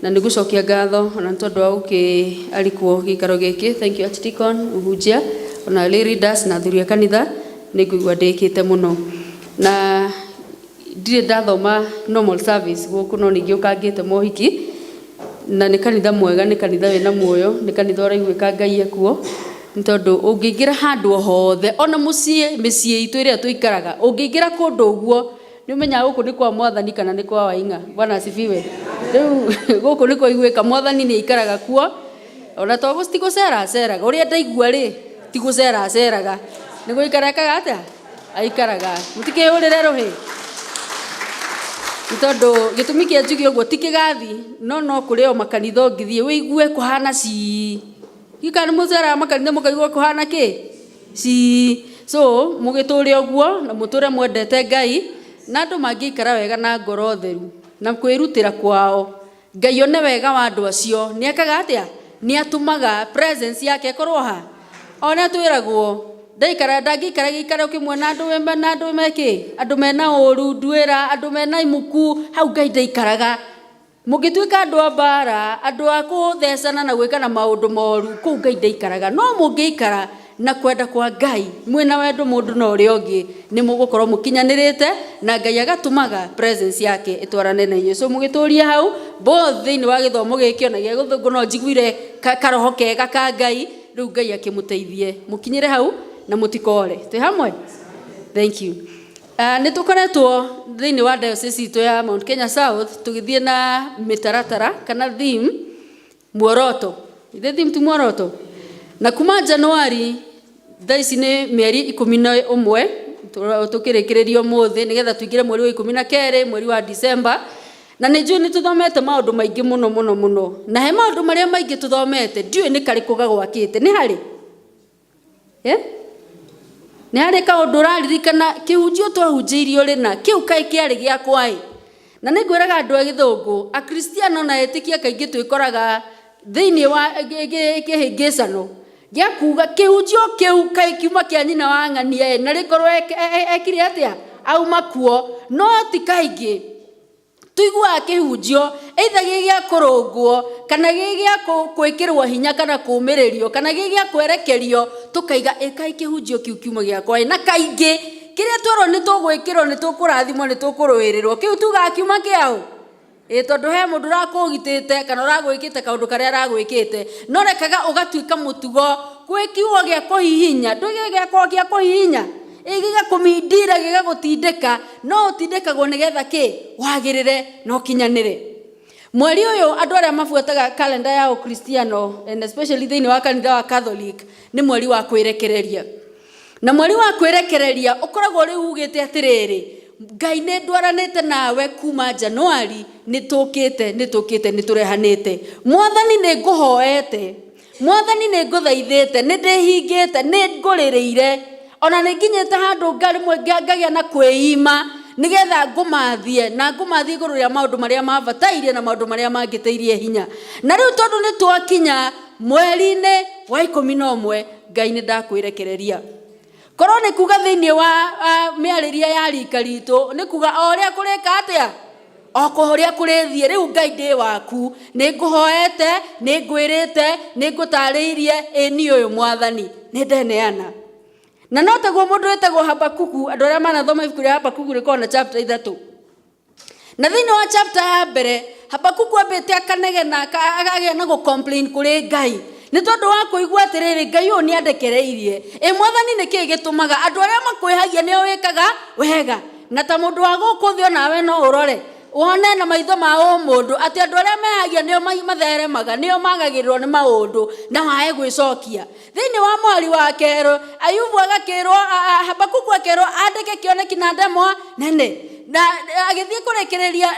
na nĩ ngũcokia ngatho ona nĩ tondũ wa gũkĩarikwo gĩikaro gĩkĩ. Thank you, Archdeacon, mũhunjia, ona lay leaders na athuri a kanitha. Nĩ ngũigua ndĩkĩte mũno na ndirĩ ndathoma normal service gũkũ, no ningĩ ũkangĩte mohiki, na nĩ kanitha mwega, nĩ kanitha wĩna muoyo, nĩ kanitha ũraiguĩka Ngai ekuo, nĩ tondũ ũngĩingĩra handũ o hothe, ona mũciĩ, mĩciĩ itũ ĩrĩa tũikaraga, ũngĩingĩra kũndũ ũguo nĩ ũmenyaga gũkũ nĩ kwa Mwathani kana nĩ kwa Waing'a. Bwana asifiwe. Rĩu gũkũ nĩ kwaiguĩka Mwathani nĩ aikaraga kuo, ona to ti gũcera aceraga, ũrĩa ndaigua rĩ, ti gũcera aceraga, nĩ gũikara ekaga atĩa, aikaraga. Mũtikĩhũrĩre rũhĩ, nĩ tondũ gĩtũmi kĩa njuge ũguo ti kĩgathi, no kũrĩ o makanitha ũngĩthiĩ wĩigue kũhana cii. Gika nĩ mũceraga makanitha mũkaigua kũhana kĩ cii. So mũgĩtũre ũguo na mũtũre mwendete Ngai, na andũ mangĩikara wega na ngoro theru na kwĩrutĩra kwao, Ngai one wega wa andũ acio, nĩ ekaga atĩa? Nĩ atũmaga presence yake ĩkorwo ha. Ona twĩragwo ndaikara ndangĩikara gĩikaro kĩmwe na andũ na andũ mekĩ, andũ mena ũru nduĩra, andũ mena imuku, hau Ngai ndaikaraga. Mũngĩtuĩka andũ a mbara, andũ a kũthecana na gwĩkana maũndũ moru, kũu Ngai ndaikaraga. No mũngĩikara na kwenda kwa Ngai mwĩna wendo mũndũ na ũrĩa ũngĩ, nĩ mũgũkorwo mũkinyanĩrĩte na Ngai agatũmaga presence yake ĩtwarane na inyuĩ. So mũgĩtũrie hau both thĩinĩ wa gĩthomo gĩkĩ ona gĩa gĩthũngũ, no njiguire karoho kega ka Ngai. Rĩu Ngai akĩmũteithie mũkinyĩre hau na mũtikore. Twĩ hamwe? Thank you. Nĩ tũkoretwo thĩinĩ wa diocese itũ ya Mount Kenya South tũgĩthiĩ na mĩtaratara kana theme, muoroto. Ithe theme ti muoroto? Na kuma Januari thaa ici nĩ mĩeri 11 tũkĩrĩkĩrĩria ũmũthĩ, nĩgetha tũingĩre mweri wa 12, mweri wa December. Na nĩ njũĩ nĩ tũthomete maũndũ maingĩ mũno mũno mũno, na he maũndũ marĩa maingĩ tũthomete ndiũĩ nĩ karĩkũ gagwakĩte. Nĩ harĩ nĩ harĩ kaũndũ ũraririkana kĩhunjio twahunjĩirio rĩna kĩu kaĩ kĩarĩ gĩakwa ĩ? Na nĩ ngwĩraga andũ a gĩthũngũ, Akristiano na etĩkia kaingĩ twĩkoraga thĩinĩ wa kĩhĩngĩcano gĩa kuga kĩhunjio kĩu kaĩ kiuma kĩa nyina wa ng'ania ĩ, na rĩkorwo ekire atĩa auma kuo. No ti kaingĩ tuiguaga kĩhunjio either gĩ gĩa kũrũngwo kana gĩ gĩa gwĩkĩrwo hinya kana kũũmĩrĩrio kana gĩ gĩa kwerekerio, tũkaiga ĩ kaĩ kĩhunjio kĩu kiuma gĩakwa ĩ. Na kaingĩ kĩrĩa twerwo nĩ tũgwĩkĩrwo, nĩ tũkũrathimwo, nĩ tũkũrũĩrĩrwo, kĩu tugaga kiuma kĩaũ ĩ, tondũ he mũndũ ũrakũgitĩte kana ũragwĩkĩte kaũndũ karĩa aragwĩkĩte. No rekaga ũgatuĩka mũtugo gwĩ kiugo gĩa kũhihinya, ndũgĩ gĩa kũhihinya ĩ, gĩgakũmindira, gĩgagũtindĩka, no ũtindĩkagwo nĩgetha kĩ wagĩrĩre na ũkinyanĩre. Mweri ũyũ, andũ arĩa mabuataga kalenda ya Ũkristiano and especially thĩinĩ wa kanitha wa Catholic, nĩ mweri wa kwĩrekereria. Na mweri wa kwĩrekereria ũkoragwo rĩu ugĩte atĩrĩrĩ, Ngai nĩ ndwaranĩte nawe kuma Januari, nĩ tũkĩte, nĩ tũkĩte, nĩ tũrehanĩte. Mwathani, nĩ ngũhoete. Mwathani, nĩ ngũthaithĩte, nĩ ndĩhingĩte, nĩ ngũrĩrĩire, ona nĩ nginyĩte handũ rĩmwe ngagĩa na kwĩima nĩgetha ngũmathie na ngũmathie igũrũ rĩa maũndũ marĩa mabatairie na maũndũ marĩa mangĩtĩirie hinya. Na rĩu tondũ nĩ twakinya mweri-inĩ wa 11, Ngai nĩ ndakwĩrekereria. Korwo nĩ kuga thĩinĩ wa mĩarĩrie ya rika ritũ, nĩ kuga o ũrĩa kũrĩka atĩa, o kũrĩa kũrĩthiĩ, rĩu Ngai ndĩ waku, nĩ ngũhoete, nĩ ngwĩrĩte, nĩ ngũtarĩirie, ĩ niĩ ũyũ Mwathani nĩ ndeneana. Na no taguo mũndũ wĩtagwo Habakuku, andũ arĩa manathoma ibuku rĩa Habakuku rĩkoragwo na chapter 3, na thĩinĩ wa chapter ya mbere Habakuku ambĩte akanegena, akagĩa na gũ-complain kũrĩ Ngai nĩ tondũ wa kũigua atĩrĩrĩ, Ngai ũyũ nĩ andekereirie. Ĩ Mwathani, nĩ kĩĩ gĩtũmaga andũ arĩa makwĩhagia nĩo wĩkaga wega? Na ta mũndũ wa gũkũ thĩ onawe no ũrore. Wone na maitho ma ũmũndũ atĩ andũ arĩa mehagia nĩo matheremaga, nĩo magagĩrĩrwo nĩ maũndũ na wae gwĩcokia. Thĩinĩ wa mweri wa kerĩ, Ayubu agakĩrwo, Habakuku akerwo andĩke kĩoneki na ndemwa nene. Na agĩthiĩ kũrĩkĩrĩria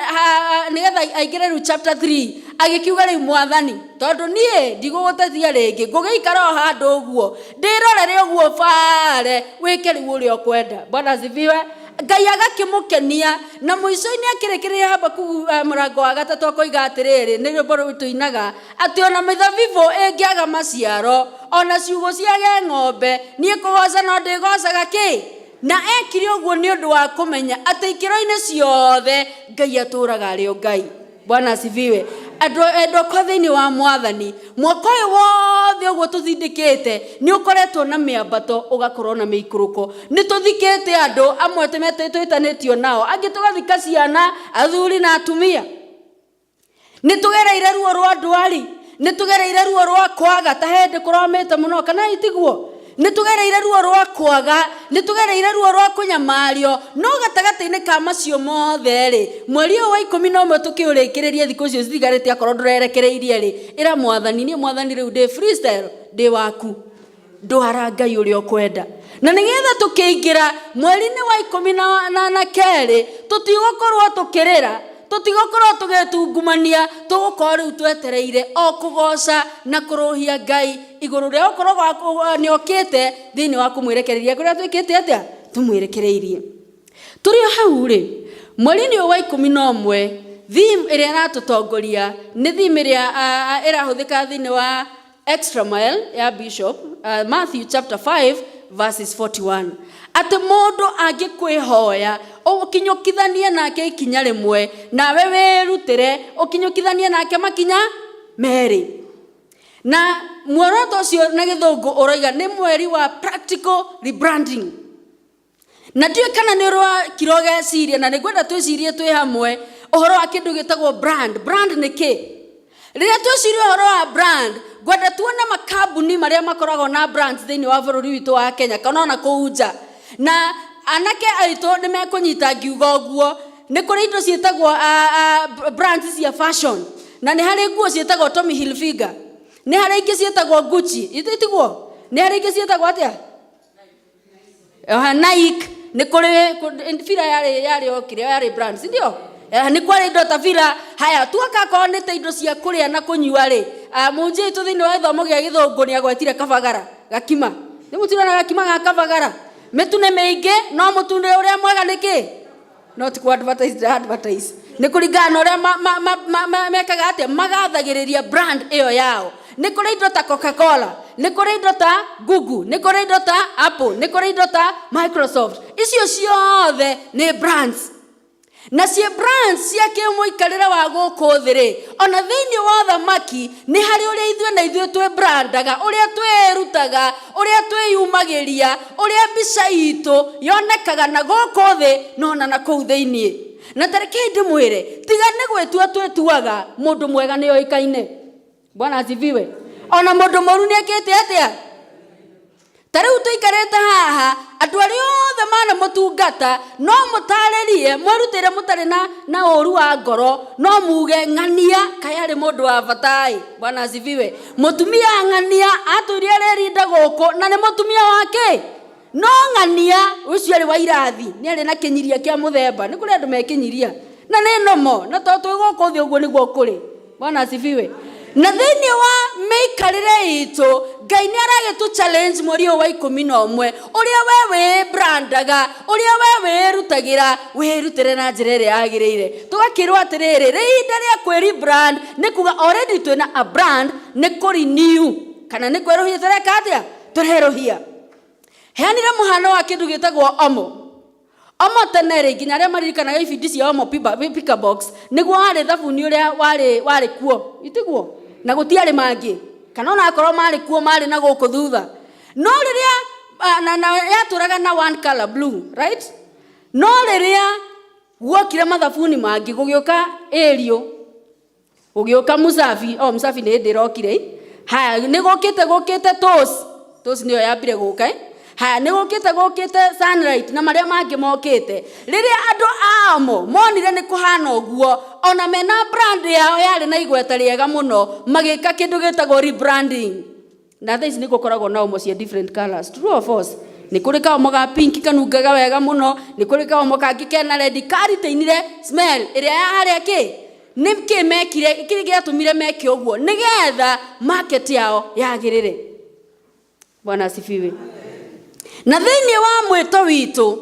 nĩgetha aingĩre rĩu chapter 3, agĩkiuga rĩu Mwathani, tondũ niĩ ndigũgũtetia rĩngĩ, ngũgĩikara o handũ ũguo, ndĩrorere ũguo bare, wĩke rĩu ũrĩa ũkwenda. Bwana asifiwe. Ngai agakĩmũkenia, na mũico-inĩ akĩrĩkĩrĩria Habakuku mũrango wa gatatũ akoiga atĩrĩrĩ, nĩ rwĩmbo rũu tũinaga, atĩ ona mĩthabibũ ĩngĩaga maciaro, ona ciugũ ciage ng'ombe, niĩ kũgoca no ndĩgocaga kĩ? Na ekire ũguo nĩ ũndũ wa kũmenya atĩ ikĩro-inĩ ciothe Ngai atũraga arĩ o Ngai. Bwana asifiwe. Andũ endwa akwa thĩinĩ wa Mwathani, mwaka ũyũ wothe ũguo tũthindĩkĩte nĩ ũkoretwo na mĩambato, ũgakorwo na mĩikũrũko. Nĩ tũthikĩte andũ amwe twĩtanĩtio nao, angĩ tũgathika ciana, athuri na atumia. Nĩ tũgereire ruo rwa ndwari, nĩ tũgereire ruo rwa kwaga, ta hĩndĩ kũromĩte mũno, kana itiguo? Nĩ tũgereire ruo rwa kwaga, nĩ tũgereire ruo rwa kũnyamario, no gatagatĩ-inĩ ka macio mothe rĩ, mweri ũyũ wa 11 tũkĩũrĩkĩrĩria thikũ icio citigarĩte akorwo ndũrerekereirie rĩ, ĩra Mwathani, niĩ Mwathani rĩu ndĩ freestyle, ndĩ waku. Ndwara Ngai ũrĩa ũkwenda. Na nĩgetha tũkĩingĩra mweri-inĩ wa ikũmi na kerĩ, tũtigũkorwo tũkĩrĩra, tũtigũkorwo tũgĩtungumania, tũgũkorwo rĩu twetereire o kũgoca na kũrũhia Ngai igũrũ rĩa gũkorwo nĩ okĩte thĩinĩ wa kũmwĩrekereria kũrĩa twĩkĩte atĩa, tũmwĩrekereirie. Tũrĩ o hau rĩ, mweri-inĩ ũyũ wa 11, theme ĩrĩa ĩratũtongoria nĩ theme ĩrĩa ĩrahũthĩka thĩinĩ wa Extra Mile ya Bishop, Matthew chapter 5 verses 41. Atĩ mũndũ angĩkwĩhoya ũkinyũkithanie nake ikinya rĩmwe, nawe wĩrutĩre ũkinyũkithanie nake makinya merĩ. Na muoroto ũcio na gĩthũngũ ũroiga nĩ mweri wa practical rebranding. Na ndiũĩ kana nĩ ũrĩ wakira ũgeciria, na nĩngwenda twĩcirie twĩ hamwe ũhoro wa kĩndũ gĩtagwo brand. Brand nĩ kĩ? Rĩrĩa twĩciria ũhoro wa brand, ngwenda tuone makambuni marĩa makoragwo na brands thĩinĩ wa bũrũri witũ wa Kenya kana ona kũu nja. Na anake aitũ nĩ mekũnyita ngiuga ũguo, nĩ kũrĩ indo ciĩtagwo brands cia fashion, na nĩ harĩ nguo ciĩtagwo Tommy Hilfiger, nĩ harĩ ingĩ ciĩtagwo Gucci, itiguo? Nĩ harĩ ingĩ ciĩtagwo atĩa? Nike, nĩ kũrĩ Fila yarĩ o kĩrĩa yarĩ brand, si ndio? Nĩ kwarĩ indo ta Fila. Haya, tuoka akorwo nĩ ta indo cia kũrĩa na kũnyua rĩ, mũhunjia witũ thĩinĩ wa gĩthomo gĩa gĩthũngũ nĩ agwetire kabagara, gakima. Nĩ mũtirona gakima ga kabagara? Mĩtu nĩ mĩingĩ, no mũtu nĩ ũrĩa mwega nĩ kĩ? No ti ku-advertise, ndĩra advertise. Nĩ kũringana na ũrĩa mekaga atĩa, magathagĩrĩria brand ĩyo yao. Nĩ kũrĩ indo ta Coca-Cola, nĩ kũrĩ indo ta Google, nĩ kũrĩ indo ta Apple, nĩ kũrĩ indo ta Microsoft. Icio ciothe nĩ brands. Na cie brands cia kĩmũikarĩre wa gũkũ thĩ rĩ, ona thĩinĩ wa ũthamaki nĩ harĩ ũrĩa ithuĩ na ithuĩ twĩ brandaga, ũrĩa twĩrutaga, ũrĩa twĩyumagĩria, ũrĩa mbica itũ yonekaga na gũkũ thĩ na ona na kũu thĩinĩ. Na ta rekei ndĩmwĩre, tiga nĩ gwĩtua twĩtuaga, mũndũ mwega nĩ oĩkaine. Bwana asifiwe. Ona mũndũ mũru nĩ ekĩte atĩa? Ta rĩu tũikarĩte haha, andũ arĩa othe manamũtungata, no mũtarĩrie, mwĩrutĩre mũtarĩ na ũru wa ngoro, no muge ng'ania kaĩ arĩ mũndũ wa bata ĩ. Bwana asifiwe. Mũtumia ng'ania atũire arĩrinda gũkũ, na nĩ mũtumia wa kĩ? No ng'ania ũcio arĩ wa irathi, nĩ arĩ na kĩnyiria kĩa mũthemba, nĩ kũrĩ andũ mekĩnyiria, na nĩ nomo, na tondũ twĩ gũkũ thĩ ũguo nĩguo kũrĩ. Bwana asifiwe. Na thĩinĩ wa mĩikarĩre itũ, Ngai nĩ aragĩtũ challenge mweri ũyũ wa 11, ũrĩa we wĩbrandaga, ũrĩa we wĩrutagĩra, wĩrutĩre na njĩra ĩrĩa yagĩrĩire. Tũgakĩrwo atĩrĩrĩ, rĩ ihinda rĩa kwĩ-rebrand, nĩ kuga already twĩna a brand, nĩ kũ-renew, kana nĩ kwerũhia tũreka atĩa? Tũrerũhia. Heanire mũhano wa kĩndũ gĩtagwo Omo. Omo tene rĩ, nginya arĩa maririkanaga ibindi cia Omo Picker Box, nĩguo warĩ thabuni ũrĩa warĩ kuo, itiguo? Na gũtiarĩ mangĩ, kana ona akorwo marĩ kuo marĩ na gũkũ thutha. No rĩrĩa, na yatũraga na one color blue, right? No rĩrĩa guokire mathabuni mangĩ, gũgĩũka Ariel, gũgĩũka Musafi, oh Musafi nĩ hĩndĩ ĩrokire. Haya, nĩ gũkĩte Toss, Toss nĩyo yambire gũka. Haya, nĩ gũkĩte gũkĩte Sunlight na marĩa mangĩ mokĩte. Rĩrĩa andũ a Omo monire nĩ kũhana ũguo, ona mena brand yao yarĩ na igweta rĩega mũno, magĩka kĩndũ gĩtagwo rebranding. Na thaa ici nĩ gũkoragwo na Omo cia different colors. True or false? Nĩ kũrĩ kaomo ga pink kanungaga wega mũno, nĩ kũrĩ kaomo kangĩ kena red karitainire smell ĩrĩa ya harĩa kĩ nĩ kĩ mekire, kĩ gĩatũmire meke ũguo nĩgetha market yao yagĩrĩre. Bwana asifiwe. Na thĩinĩ wa mwĩto witũ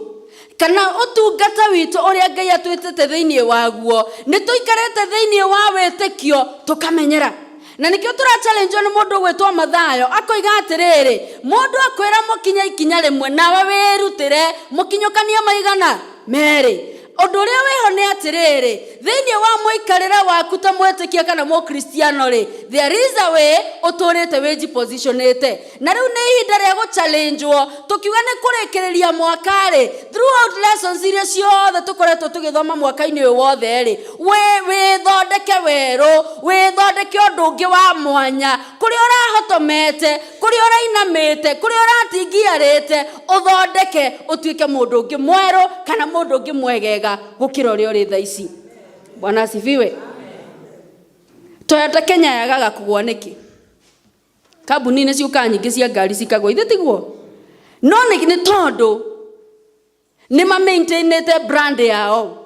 kana ũtungata witũ ũrĩa Ngai atwĩtĩte thĩinĩ waguo, nĩ tũikarĩte thĩinĩ wa wĩtĩkio tũkamenyera. Na nĩkĩo tũra challenge nĩ mũndũ ũgwĩtwo Mathayo akoiga atĩrĩrĩ, mũndũ akwĩra mũkinye ikinya rĩmwe nawe wĩrutĩre mũkinyũkanie maigana merĩ. Ũndũ ũrĩa wĩho nĩ atĩrĩrĩ, thĩinĩ wa mũikarĩre waku ta mwĩtĩkia kana mũkristiano rĩ, there is a way ũtũrĩte wĩjipositionĩte. Na rĩu nĩ ihinda rĩa gũchallengewo, tũkiuga nĩ kũrĩkĩrĩria mwaka rĩ, throughout lessons iria ciothe tũkoretwo tũgĩthoma mwaka-inĩ ũyũ wothe rĩ, wĩthondeke werũ, wĩthondeke ũndũ ũngĩ wa mwanya, kũrĩa ũrahotomete, kũrĩa ũrainamĩte, kũrĩa ũratingiarĩte, ũthondeke ũtuĩke mũndũ ũngĩ mwerũ kana mũndũ ũngĩ mwegega gũkĩra ũrĩa ũrĩ thaa ici. Bwana asifiwe. Toyota Kenya yagaga kũgwa nĩkĩ? Kambuni nĩ ciũkaga nyingĩ cia ngari cikagwa, ithe tiguo? No nĩ tondũ nĩ ma maintainĩte brand yao.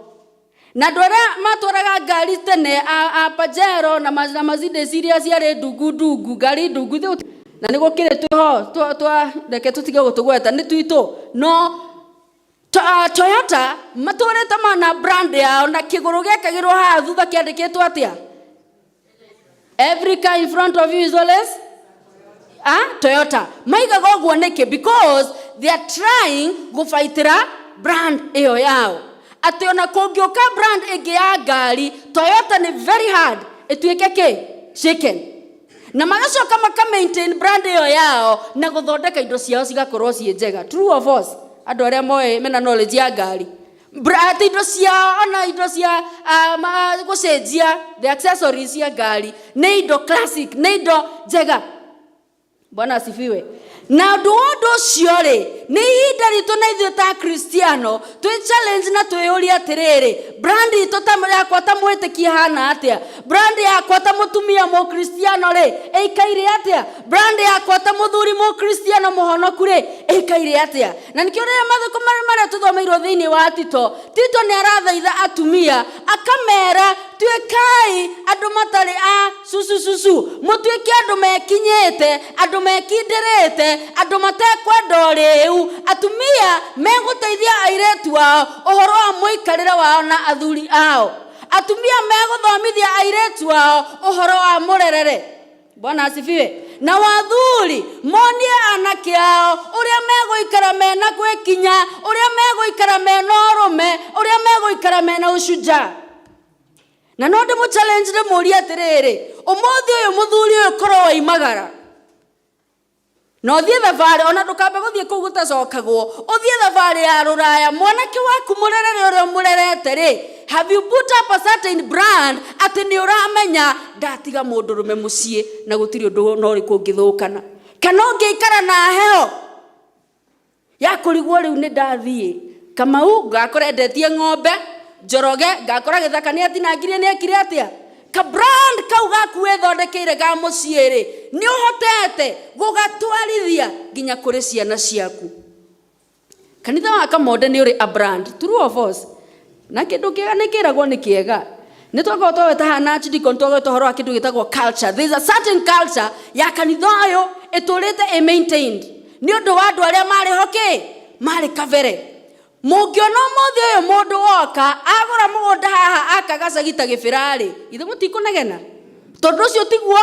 Na andũ arĩa matwaraga ngari tene a Pajero na Mercedes iria ciarĩ ndungu ndungu, ngari ndungu, na nĩ gũkĩrĩ twĩho twa reke tũtige gũtũgweta nĩ twitũ, no Toyota matũrĩte mana brand yao na kĩgũrũ gĩekagĩrwo haha thutha kĩandĩkĩtwo atĩa? Every car in front of you is always Toyota. Maigaga ũguo nĩkĩ? Because they are trying gũbaitĩra brand ĩyo yao. Atĩ ona kũngĩũka brand ĩngĩ ya ngari, Toyota nĩ very hard ĩtuĩke kĩ? Shaken. Na magacoka maka maintain brand ĩyo yao na gũthondeka indo ciao cigakorwo ciĩ njega. True or false? Andũ arĩa moĩ mena knowledge ya ngari. Atĩ indo ciao ona indo cia gũcenjia the accessories cia ngari nĩ indo classic, nĩ indo njega. Bwana asifiwe. Na ũndũ wa ũndũ ũcio rĩ, nĩ ihinda ritũ na ithuĩ ta Kristiano twĩ challenge na twĩyũrie atĩrĩrĩ, brand itũ ta yakwa ta mwĩtĩkia hana atĩa? Brand yakwa ta mũtumia mũkristiano rĩ, ĩikaire atĩa? Brand yakwa ta mũthuri mũkristiano mũhonoku rĩ, ĩikaire atĩa? Na nĩkĩo rĩrĩa mathako marĩa tũthomeirwo thĩinĩ wa Tito, Tito nĩ arathaitha atumia akamera tuĩkai andũ matarĩ a cucu cucu, mũtuĩke andũ mekinyĩte, andũ mekindĩrĩte, andũ matekwenda ũrĩu, atumia megũteithia airĩtu ao ũhoro wa mũikarĩre wao na athuri ao, atumia megũthomithia airĩtu ao ũhoro wa mũrerere. Bwana asifiwe. Na wathuri monie anake ao ũrĩa megũikara mena gwĩkinya, ũrĩa megũikara mena ũrũme, ũrĩa megũikara mena ũcujaa. Na no ndĩmũ challenge ndĩmũrie atĩrĩrĩ, ũmũthĩ ũyũ mũthuri ũyũ korwo waimagara na ũthiĩ thabarĩ, ona ndũkambe gũthiĩ kũu gũtacokagwo, ũthiĩ thabarĩ ya rũraya, mwanake waku mũrerere ũrĩa ũmũrerete rĩ, have you put up a certain brand atĩ nĩ ũramenya ndatiga mũndũrũme mũciĩ na gũtirĩ ũndũ na ũrĩkũ ũngĩthũkana, kana ũngĩikara na heho ya kũrigwo rĩu nĩ ndathiĩ Kamau ngakora endetie ng'ombe Njoroge ngakora gĩthaka nĩ atinangirie nĩ ekire atĩa. Ka brand kau gaku wĩthondekeire ga mũciĩ rĩ, nĩ ũhotete gũgatwarithia nginya kũrĩ ciana ciaku. Kanitha wa Kamonde nĩ ũrĩ a brand, true or false? Na kĩndũ kĩega nĩ kĩragwo nĩ kĩega. Nĩ twakorwo twaweta haha na Archdeacon twagweta ũhoro wa kĩndũ gĩtagwo culture. There is a certain culture ya kanitha ũyũ ĩtũrĩte ĩ maintained nĩ ũndũ wa andũ arĩa marĩ ho kĩ marĩ kabere. Mũngĩona ũmũthĩ ũyũ mũndũ woka agũra mũgũnda haha aka gacagi ta gĩbĩra-rĩ, ithe mũtikũnegena, tondũ ũcio tiguo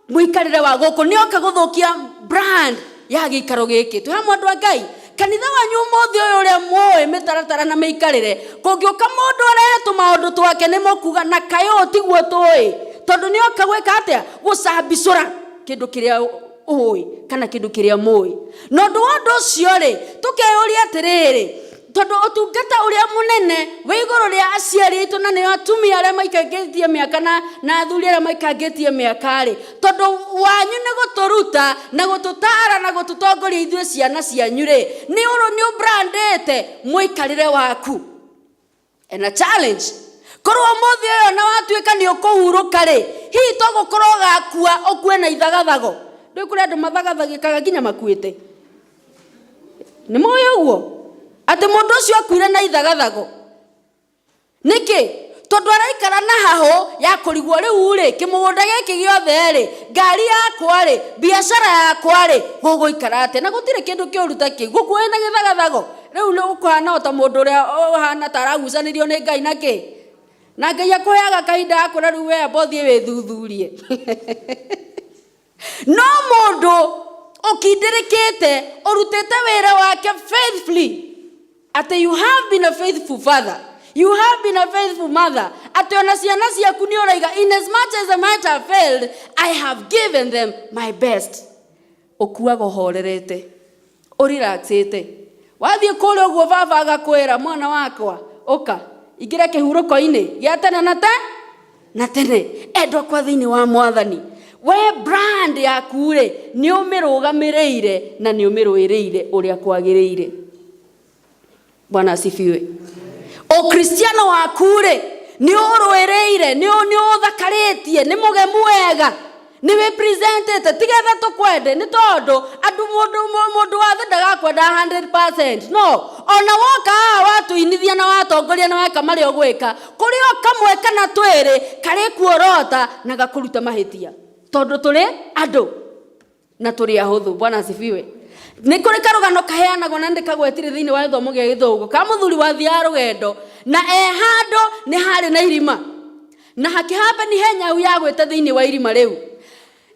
mũikarĩre wa gũkũ, nĩ oka gũthũkia brand ya gĩikaro gĩkĩ. Twĩ hamwe andũ a Ngai. Kanitha wanyu ũmũthĩ ũyũ ũrĩa mũĩ mĩtaratara na mĩikarĩre, kũngĩũka mũndũ arehe tũmaũndũ twake nĩ mũkuga na kaĩ ũũ tiguo tũĩ, tondũ nĩ oka gwĩka atĩa? Gũcambicũra kĩndũ kĩrĩa ũĩ kana kĩndũ kĩrĩa mũĩ. Na ũndũ wa ũndũ ũcio rĩ, tũkeyũria atĩrĩrĩ, Tondũ ũtungata ũrĩa mũnene wĩ igũrũ rĩa aciari aitũ na nĩo atumia arĩa maikangĩtie mĩaka na athuri arĩa maikangĩtie mĩaka rĩ, tondũ wanyu nĩ gũtũruta na gũtũtaara na gũtũtongoria ithuĩ ciana cianyu rĩ, nĩ ũrũ nĩ ũbrandĩte mũikarĩre waku. And a challenge korwo ũmũthĩ ũyũ na watuĩka nĩ ũkũhurũka rĩ, hihi to gũkorwo ũgakua ũkue na ithagathago. Ndũĩ kũrĩ andũ mathagathagĩkaga nginya makuĩte. Nĩ mũĩ ũguo atĩ mũndũ ũcio akuire na ithagathago. Nĩkĩ? Tondũ araikara na hahũ ya kũrigwo rĩu rĩ, kĩmũgũnda gĩkĩ gĩothe rĩ, ngari yakwa rĩ, biacara yakwa rĩ, gũgũikara atĩa? Na gũtirĩ kĩndũ kĩũru ta kĩu, gũkua wĩna gĩthagathago. Rĩu nĩ ũkũhana o ta mũndũ ũrĩa ũhana ta aragucanĩrio nĩ Ngai na kĩ? Na Ngai akũheaga kahinda akwĩra rĩu we amba ũthiĩ wĩthuthurie. No mũndũ ũkindĩrĩkĩte, ũrutĩte wĩra wake faithfully, atĩ you have been a faithful father, you have been a faithful mother, atĩ ona ciana ciaku nĩ ũraiga, in as much as I might have failed, I have given them my best. Ũkuaga ũhorerete, ũrelaxĩte. Wathiĩ kũrĩa ũguo baba agakwĩra, mwana wakwa, ũka, ingĩra kĩhurũko-inĩ gĩa tene na te na tene. Endwa kwa thĩinĩ wa Mwathani, we brand yaku rĩ, nĩ ũmĩrũgamĩrĩire na nĩ ũmĩrũĩrĩire ũrĩa kwagĩrĩire. Bwana asifiwe. Ũkristiano waku rĩ, nĩ ũrũĩrĩire, nĩ ũthakarĩtie, nĩ mũgemu wega, nĩ wĩpresentĩte, tigetha tũkwende, nĩ tondũ andũ mũndũ wa thĩ ndagakwenda 100%. No, ona woka haha watũinithia na watongoria na weka marĩa ũgwĩka, kũrĩ o kamwe kana twĩrĩ karĩ kuorota na gakũruta mahĩtia. Tondũ tũrĩ andũ na tũrĩ ahũthũ. Bwana asifiwe. Nĩ kũrĩ karũgano kaheanagwo na ndĩkagwetire thĩinĩ wa gĩthomo gĩa gĩthũngũ ka mũthuri wathiaga rũgendo na e handũ nĩ harĩ na irima na hakĩhambani he nyau yagwĩte thĩinĩ wa irima rĩu,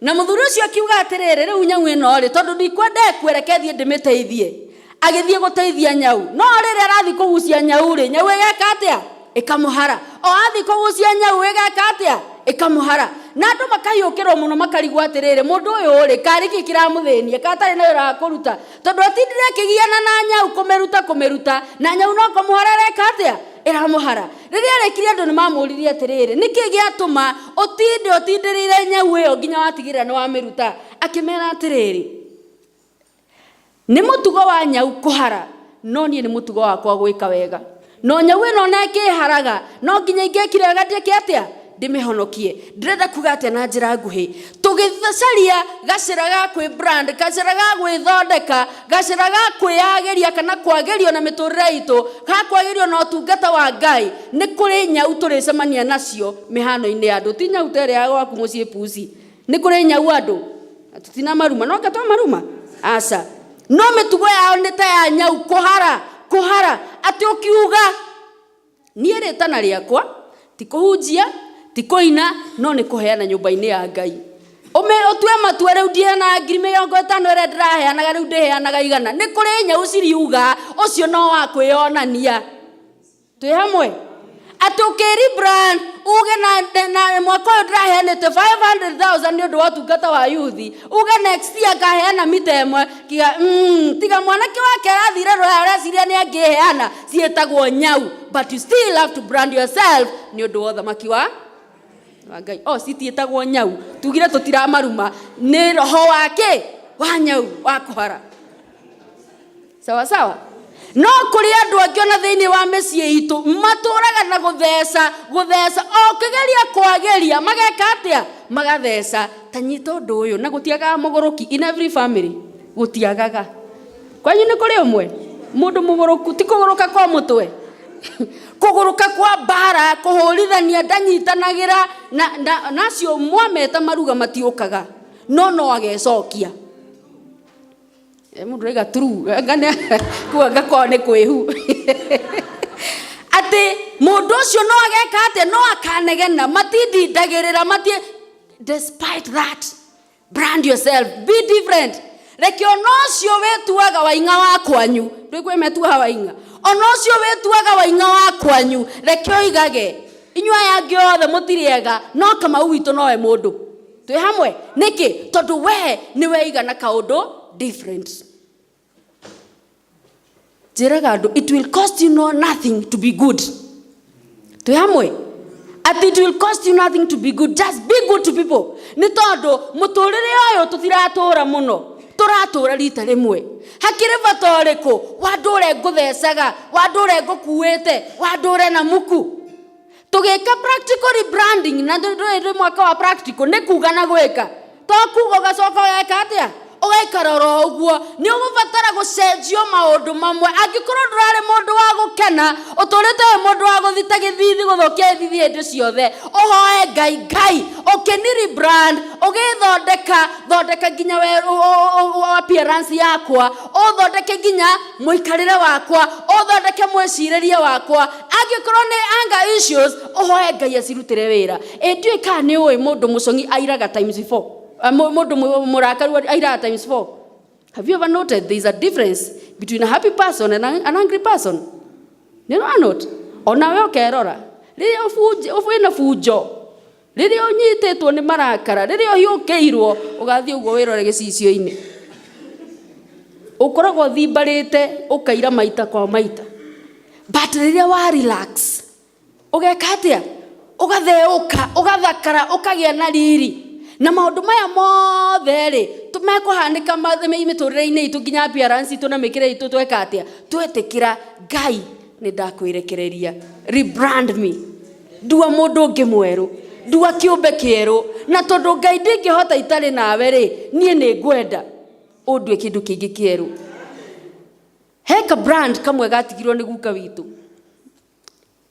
na mũthuri ũcio akiuga atĩrĩrĩ, rĩu nyau ĩno rĩ, tondũ ndikwenda ĩkue, reke thiĩ ndĩmĩteithie. Agĩthiĩ gũteithia nyau, no rĩrĩa arathiĩ kũgucia nyau rĩ, nyau ĩgeka atĩa? Ĩkamũhara. O athiĩ kũgucia nyau ĩgeka atĩa? Ĩkamũhara. Na andũ makahiũkĩrwo mũno makarigwo atĩrĩrĩ, mũndũ ũyũ rĩ, karĩ kĩ kĩramũthĩnia, katarĩ na wĩra wa kũruta, tondũ atindire akĩgiana na nyau kũmĩruta kũmĩruta, na nyau no kũmũhara ĩreka atĩa? Ĩramũhara. Rĩrĩa arĩkirie andũ nĩ mamũririe atĩrĩrĩ, nĩkĩ gĩatũma ũtinde ũtindĩrĩire nyau ĩyo nginya watigĩrĩra nĩ wamĩruta? Akĩmera atĩrĩrĩ, nĩ mũtugo wa nyau kũhara, no niĩ nĩ mũtugo wakwa gwĩka wega. No nyau ĩno ona ĩkĩharaga, no nginya ingĩekire wega ndĩke atĩa? Ndĩmĩhonokie. Ndĩrenda kuga atĩa na njĩra nguhĩ? Tũgĩcaria gacĩra ga kwĩ brand, gacĩra ga gwĩthondeka, gacĩra ga kwĩyagĩria kana kwagĩrio na mĩtũrĩre itũ, ga kwagĩrio na ũtungata wa Ngai, nĩ kũrĩ nyau tũrĩcemania nacio mĩhano-inĩ ya andũ. Ti nyau ta ĩrĩa ya gwaku mũciĩ puci. Nĩ kũrĩ nyau andũ, tũtina maruma, no anga twamaruma? Aca. No mĩtugo yao nĩ ta ya nyau, kũhara, kũhara, atĩ ũkiuga niĩ rĩtana rĩakwa ti kũhunjia, ti kũina, no nĩ kũheana nyũmba-inĩ ya Ngai. Ũtue matua rĩu ndiheanaga ngiri mĩrongo ĩtano ĩrĩa ndĩraheanaga, rĩu ndĩheanaga igana. Nĩ kũrĩ nyau ciriuga ũcio no wa kwĩyonania. Twĩ hamwe? Atĩ ũkĩri brand uge na mwaka ũyũ ndĩraheanĩte 500,000 nĩ ũndũ wa ũtungata wa youth, uge next year ngaheana mita ĩmwe, tiga, tiga mwanake wake arathire rũraya ũreciria nĩ angĩheana, ciĩtagwo nyau, but you still have to brand yourself nĩ ũndũ wa ũthamaki wa Ngai. Oh, citiĩtagwo nyau, tugire tũtiramaruma, nĩ roho wake wa nyau wa kũhara. Sawa sawa. No kũrĩ andũ angĩ ona thĩinĩ wa mĩciĩ itũ matũraga na gũtheca, gũtheca, o ũkĩgeria kwagĩria mageka atĩa? Magatheca. Ta nyita ũndũ ũyũ, na gũtiagaga mũgũrũki in every family, gũtiagaga. Kwanyu nĩ kũrĩ ũmwe mũndũ mũgũrũku, ti kũgũrũka kwa mũtwe, kũgũrũka kwa mbara, kũhũrithania, ndanyitanagĩra na nacio mwameta maruga matiũkaga, no no agecokia. Mũndũ raiga true, kuga ngakorwo nĩ kwĩhu. Atĩ mũndũ ũcio no ageka atĩa? No akanegena, matindindagĩrĩra, mati, despite that, brand yourself, be different. Reke ona ũcio wĩtuaga waing'a wa kwanyu, ndũĩ metuaga waing'a, ona ũcio wĩtuaga waing'a wa kwanyu, reke oigage, inyuĩ aya angĩ othe mũtirĩ ega, no Kamau witũ nowe mũndũ. Twĩ hamwe? Nĩkĩ? Tondũ we nĩ weiga na kaũndũ different. Njĩraga andũ, it will cost you no nothing to be good. Twĩ hamwe? Atĩ it will cost you nothing to be good, just be good to people. Nĩ tondũ mũtũrĩre ũyũ tũtiratũra mũno, tũratũra rita rĩmwe. Hakĩrĩ bata ũrĩkũ wa ndũre ngũthecaga, wa ndũre ngũkuĩte, wa ndũre na muku? Tũgĩka practical rebranding, na ndũĩ mwaka wa practical nĩ kuga na gwĩka, to kuga ũgacoka ũgeka atĩa, ũgaikara oro ũguo. Nĩ ũgũbatara gũcenjio maũndũ mamwe. Angĩkorwo ndũrarĩ mũndũ wa gũkena, ũtũrĩte wĩ mũndũ wa gũthita gĩthithi, gũthũkia gĩthithi hĩndĩ ciothe, ũhoe Ngai, Ngai ũkĩni rebrand, ũgĩthondeka thondeka nginya we appearance yakwa, ũthondeke nginya mũikarĩre wakwa, ũthondeke mwĩcirĩrie wakwa. Angĩkorwo nĩ anger issues, ũhoe Ngai acirutĩre wĩra. Ĩ ndiũĩ kana nĩ ũĩ mũndũ mũcong'i airaga times 4, mũndũ mũrakaru airaga times 4. Have you ever noted there is a difference between a happy person and an angry person? Nĩ ũra note? Onawe ũkerora rĩrĩa wĩna bunjo, rĩrĩa ũnyitĩtwo nĩ marakara, rĩrĩa ũhiũkĩirwo, ũgathiĩ ũguo wĩrore gĩcicio-inĩ, ũkoragwo ũthimbarĩte, ũkaira maita kwa maita. But rĩrĩa wa relax, ũgeka atĩa? Ũgatheũka, ũgathakara, ũkagĩa na riri. Na maũndũ maya mothe rĩ, mekũhanĩka mĩtũrĩre-inĩ itũ, nginya appearance itũ na mĩkĩre itũ. Tweka atĩa? Twetĩkĩra Ngai, nĩ ndakwĩrekereria, rebrand me, ndua mũndũ ũngĩ mwerũ, ndua kĩũmbe kĩerũ. Na tondũ Ngai ndingĩhota itarĩ nawe rĩ, niĩ nĩ ngwenda ũndue kĩndũ kĩngĩ kĩerũ. Heka brand kamwe gatigirwo nĩ guka witũ,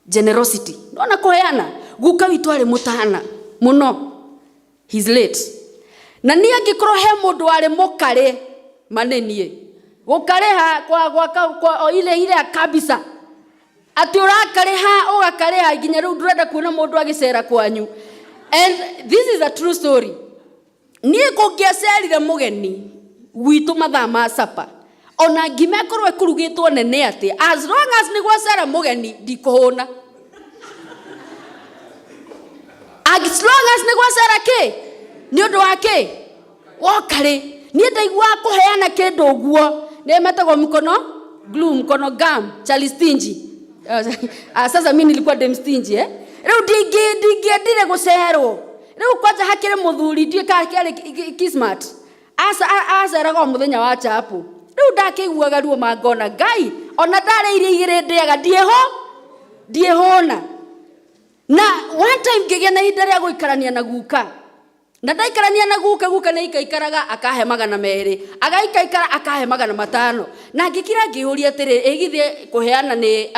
generosity. Ndona kũheana, guka witũ arĩ mũtana mũno, he's late. Na niĩ angĩkorwo he mũndũ warĩ mũkarĩ manĩ, niĩ gũkarĩha kwa gwaka kwa o ile ile kabisa, atĩ ũrakarĩha ũgakarĩha nginya rĩu ndũrenda kuona mũndũ agĩcera kwanyu. And this is a true story. Niĩ kũngĩacerire mũgeni gwitũ mathaa ma sapa, ona ngima ĩkorwo ĩkũrugĩtwo nene atĩa, as long as nĩ gwacera mũgeni, ndikũhũna. As long as nĩ gwacera kĩ, nĩ ũndũ wa kĩ wokarĩ, niĩ ndaiguaga kũheana kĩndũ ũguo nĩ metagwo mkono glue, mkono gum, Charlie Stingy. Ah, sasa mi nilikuwa dem stingy, eh? Rĩu ndingĩendire gũcerwo. Rĩu kwanja hakĩrĩ mũthuri, ndiũĩ kana kĩarĩ kismat, aceraga o mũthenya wa chapu. Rĩu ndakĩiguaga ruo mangona Ngai, ona ndarĩ irio igĩrĩ ndĩaga, ndiĩho ndiĩhũna. Na one time ngĩgĩa na ihinda rĩa gũikarania na guka, na ndaikarania na guka, guka nĩ aikaikaraga akahe 200, agaikaikara akahe 500. Na ngĩkira ngĩũria atĩrĩ, ĩgithĩ kũheana nĩ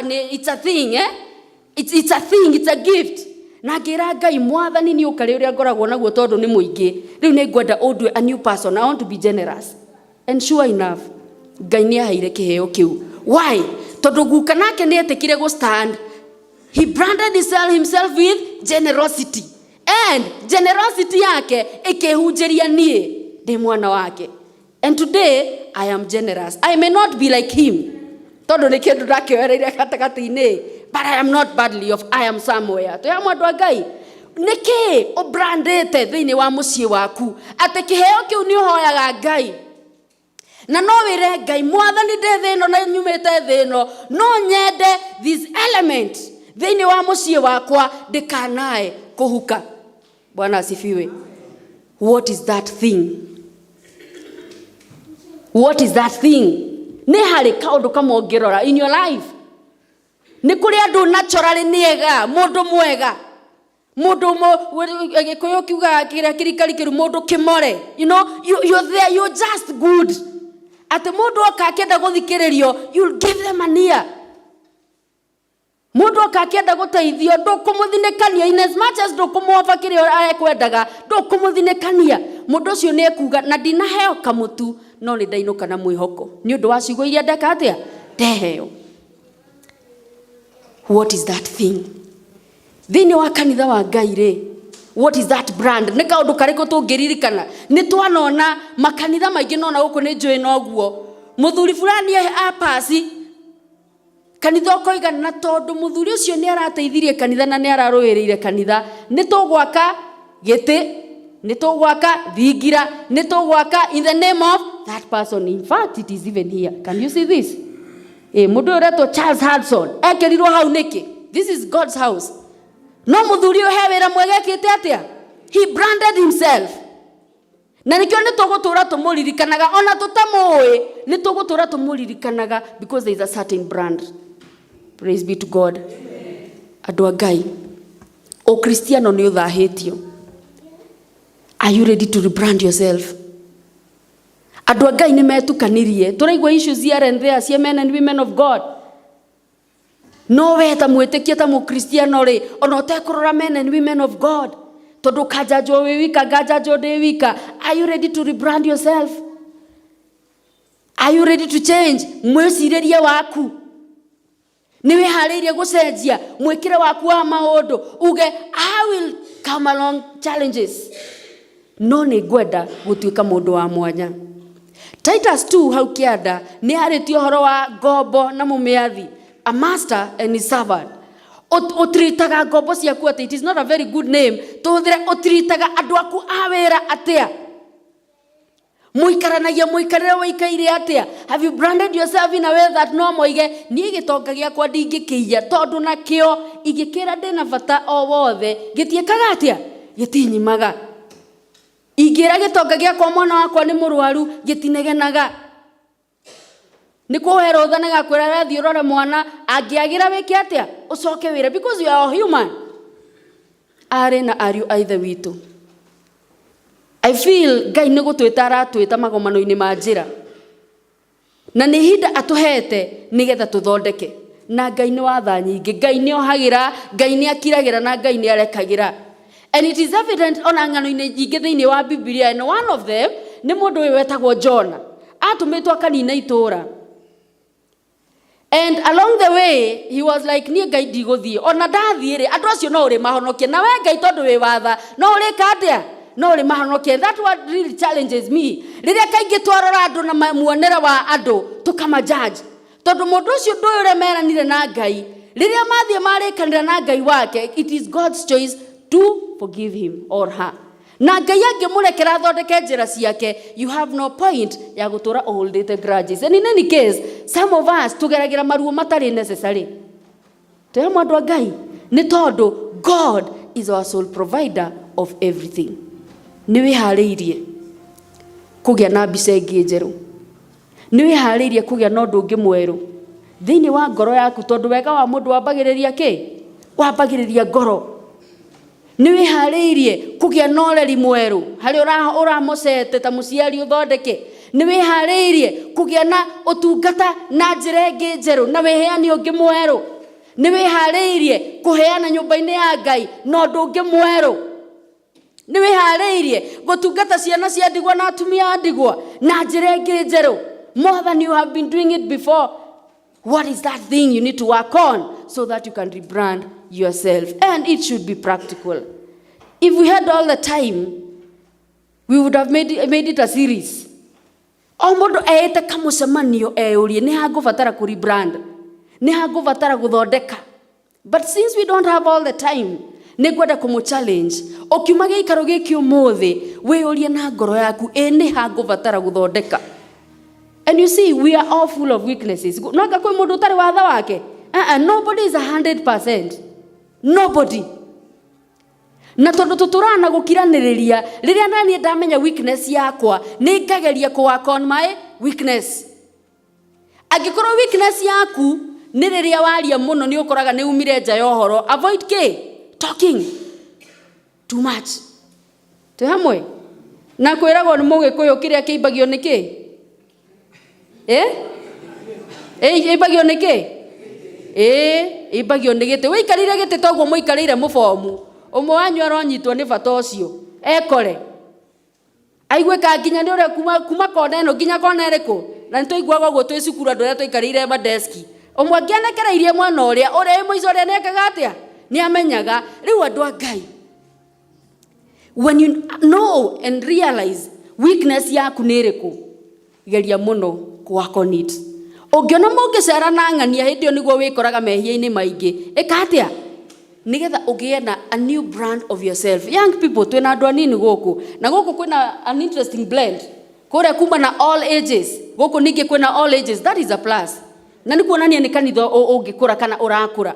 nĩ it's a thing, eh? It's a thing, it's a gift. Na ngĩra Ngai, Mwathani, nĩ ũkarĩ ũrĩa ngoragwo naguo tondũ nĩ mũingĩ, rĩu nĩ ngwenda ũndue a new person. I want to be generous. And sure enough, Ngai nĩ aheire kĩheo kĩu. Why? Tondũ guka nake nĩ etĩkire gũ stand. He branded himself with generosity, and generosity yake ĩkĩhunjĩria niĩ ndĩ mwana wake. And today I am generous. I may not be like him, tondũ nĩ kĩndũ ndakĩoereire gatagatĩ-inĩ, but I am not badly off. I am somewhere. Twĩ hamwe, andũ a Ngai? Nĩkĩ ũbrandĩte thĩinĩ wa mũciĩ waku atĩ kĩheo kĩu nĩ ũhoyaga Ngai? Na no wĩre Ngai, Mwathani, ndĩ thĩ ĩno na nyumĩte thĩ ĩno, no nyende this element thĩinĩ wa mũciĩ wakwa ndĩkanae kũhuka. Bwana asifiwe. What is that thing? What is that thing? Nĩ harĩ kaũndũ kamwe ũngĩrora in your life. Nĩ kũrĩ andũ naturally nĩ ega, mũndũ mwega, mũndũ Gĩkũyũ kiugaga kĩrĩa kĩrikari kĩru, mũndũ kĩmore. You're there, you're just good, atĩ mũndũ oka akĩenda gũthikĩrĩrio, you'll give them an ear. Mũndũ oka akĩenda gũteithio, ndũkũmũthinĩkania. In as much as ndũkũmwoba kĩrĩa ekwendaga, ndũkũmũthinĩkania. Mũndũ ũcio nĩ ekuga, na ndinaheo kamũtu, no nĩ ndainũka na mwĩhoko nĩ ũndũ wa ciugo iria ndeka atĩa, ndeheo. What is that thing thĩinĩ wa kanitha wa Ngai rĩ? What is that brand? Nĩ kaũndũ karĩkũ tũngĩririkana? Nĩ twanona makanitha maingĩ, nona gũkũ nĩ njũĩ noguo mũthuri fulani apasi kanitha, ũkoiga na tondũ mũthuri ũcio nĩ arateithirie kanitha na nĩ ararũĩrĩire kanitha, nĩ tũgwaka gĩtĩ, nĩ tũgwaka thingira, nĩ tũgwaka in the name of that person. In fact, it is even here. Can you see this? Ĩ mũndũ ũyũ ũretwo Charles Hudson ekĩrirwo hau nĩkĩ? This is God's house. No mũthuri ũyũ he wĩra mwega ekĩte atĩa? He branded himself. Na nĩkĩo nĩ tũgũtũra tũmũririkanaga ona tũtamũĩ, nĩ tũgũtũra tũmũririkanaga because there is a certain brand. Praise be to God. Andũ a Ngai, Ũkristiano nĩ ũthahĩtio. Are you ready to rebrand yourself? Andũ a Ngai nĩ metukanirie. Tũraigua issues here and there cia men and women of God. No we ta mwĩtĩkia ta mũkristiano rĩ, ona ũtekũrora men and women of God, tondũ ũkanjanjwo wĩ wika, nganjanjwo ndĩ wika. Are you ready to rebrand yourself? Are you ready to change mwĩcirĩrie waku? Nĩ wĩharĩirie gũcenjia mwĩkĩre waku wa maũndũ, uge I will come along challenges, no nĩ ngwenda gũtuĩka mũndũ wa mwanya. Titus 2 hau kĩanda nĩ arĩtie ũhoro wa ngombo na mũmĩathi, a master and his servant. Ũtiritaga ngombo ciaku atĩ? It is not a very good name tũhũthĩre. Ũtiritaga andũ aku a wĩra atĩa? Mũikaranagia mũikarĩre wĩikaire atĩa? Have you branded yourself in a way that no moige, niĩ gĩtonga gĩakwa ndingĩkĩiya, tondũ nakĩo ingĩkĩra ndĩna bata o wothe, gĩtiĩkaga atĩa? Gĩtinyimaga. Ingĩra gĩtonga gĩakwa mwana wakwa nĩ mũrwaru, gĩtinegenaga. Nĩ kũhe rũtha na gakwĩra, rathiĩ ũrore mwana, angĩagĩra wĩke atĩa? Ũcoke wĩra, because you are human. Arĩ na ariũ a Ithe witũ, I feel Ngai nĩ gũtwĩta aratwĩta magomano-inĩ ma njĩra, na nĩ ihinda atũhete nĩgetha tũthondeke. Na Ngai nĩ watha nyingĩ, Ngai nĩ ohagĩra, Ngai nĩ akiragĩra, na Ngai nĩ arekagĩra, and it is evident ona ng'ano-inĩ nyingĩ thĩinĩ wa Bibilia. And one of them nĩ mũndũ ũyũ wetagwo Jona, atũmĩtwo akanina itũũra, and along the way he was like, "Niĩ Ngai ndigũthiĩ, ona ndathiĩ rĩ, andũ acio no ũrĩ mahonokie, na we Ngai tondũ wĩ watha no ũrĩka atĩa? No ũrĩ mahonokie." That what really challenges me, rĩrĩa kaingĩ twarora andũ na muonere wa andũ, tũkamajudge, tondũ mũndũ ũcio ndũĩ ũrĩa meranire na Ngai. Rĩrĩa mathiĩ marĩkanĩra na Ngai wake, it is God's choice to forgive him or her, na Ngai angĩmũrekera athondeke njĩra ciake, you have no point ya gũtũra ũholdĩte grudges. And in any case, some of us tũgeragĩra maruo matarĩ necessary. Twĩ hamwe, andũ a Ngai? Nĩ tondũ God is our sole provider of everything. Nĩ wĩharĩirie kũgĩa na mbica ĩngĩ njerũ? Nĩ wĩharĩirie kũgĩa na ũndũ ũngĩ mwerũ thĩinĩ wa ngoro yaku? Tondũ wega wa mũndũ wambagĩrĩria kĩ? Wambagĩrĩria ngoro. Nĩ wĩharĩirie kũgĩa na ũreri mwerũ harĩa ũramũcete ta mũciari ũthondeke? Nĩ wĩharĩirie kũgĩa na ũtungata na njĩra ĩngĩ njerũ na wĩheani ũngĩ mwerũ? Nĩ wĩharĩirie kũheana nyũmba-inĩ ya Ngai na ũndũ ũngĩ mwerũ? Nĩ wĩharĩirie gũtungata ciana cia ndigwa na atumia a ndigwa na njĩra ĩngĩ njerũ, more than you have been doing it before? What is that thing you need to work on so that you can rebrand yourself? And it should be practical. If we had all the time, we would have made it a series. O mũndũ eĩte kamũcemanio eyũrie, nĩ hangũbatara kũ rebrand, nĩ hangũbatara gũthondeka? But since we don't have all the time, nĩ ngwenda kũmũ challenge, ũkiuma gĩikaro gĩkĩ ũmũthĩ, wĩyũrie na ngoro yaku, ĩ nĩ hangũbatara gũthondeka? And you see, we are all full of weaknesses. No anga kwĩ mũndũ ũtarĩ watha wake? Nobody is 100%, nobody. Na tondũ tũtũraga na gũkiranĩrĩria, rĩrĩa naniĩ ndamenya weakness yakwa, nĩ ngageria kũ work on my weakness. Angĩkorwo weakness yaku nĩ rĩrĩa waria mũno nĩ ũkoraga nĩ umire nja ya ũhoro, avoid kĩ? Talking too much. Twĩ hamwe? Na kwĩragwo nĩ Mũgĩkũyũ, kĩrĩa kĩimbagio nĩ kĩ? Ĩ ĩimbagio nĩ kĩ? Ĩ ĩimbagio nĩ gĩtĩ. Wĩikarĩire gĩtĩ toguo mũikarĩire mũbomu, ũmwe wanyu aronyitwo nĩ bata ũcio, ekore aiguĩka nginya nĩ ũrĩa kuma kona ĩno nginya kona ĩrĩkũ. Na nĩ twaiguaga ũguo twĩ cukuru, andũ arĩa twaikarĩire madeski, ũmwe angĩanekereirie mwena ũrĩa, ũrĩa wĩ mũico ũrĩa nĩekaga atĩa? Nĩ amenyaga. Rĩu, andũ a Ngai, when you know and realize weakness yaku nĩ ĩrĩkũ, geria mũno work on it. Ũngĩona mũngĩcera na ng'ania, hĩndĩ ĩyo nĩguo wĩkoraga mehia-inĩ maingĩ. Ĩka atĩa nĩgetha ũgĩe na a new brand of yourself? Young people, twĩna andũ anini gũkũ, na gũkũ kwĩna an interesting blend. Kũrĩa kuma na all ages, gũkũ ningĩ kwĩna all ages. That is a plus. Na nĩ kuonania nĩ kanitha ũngĩkũra kana ũrakũra.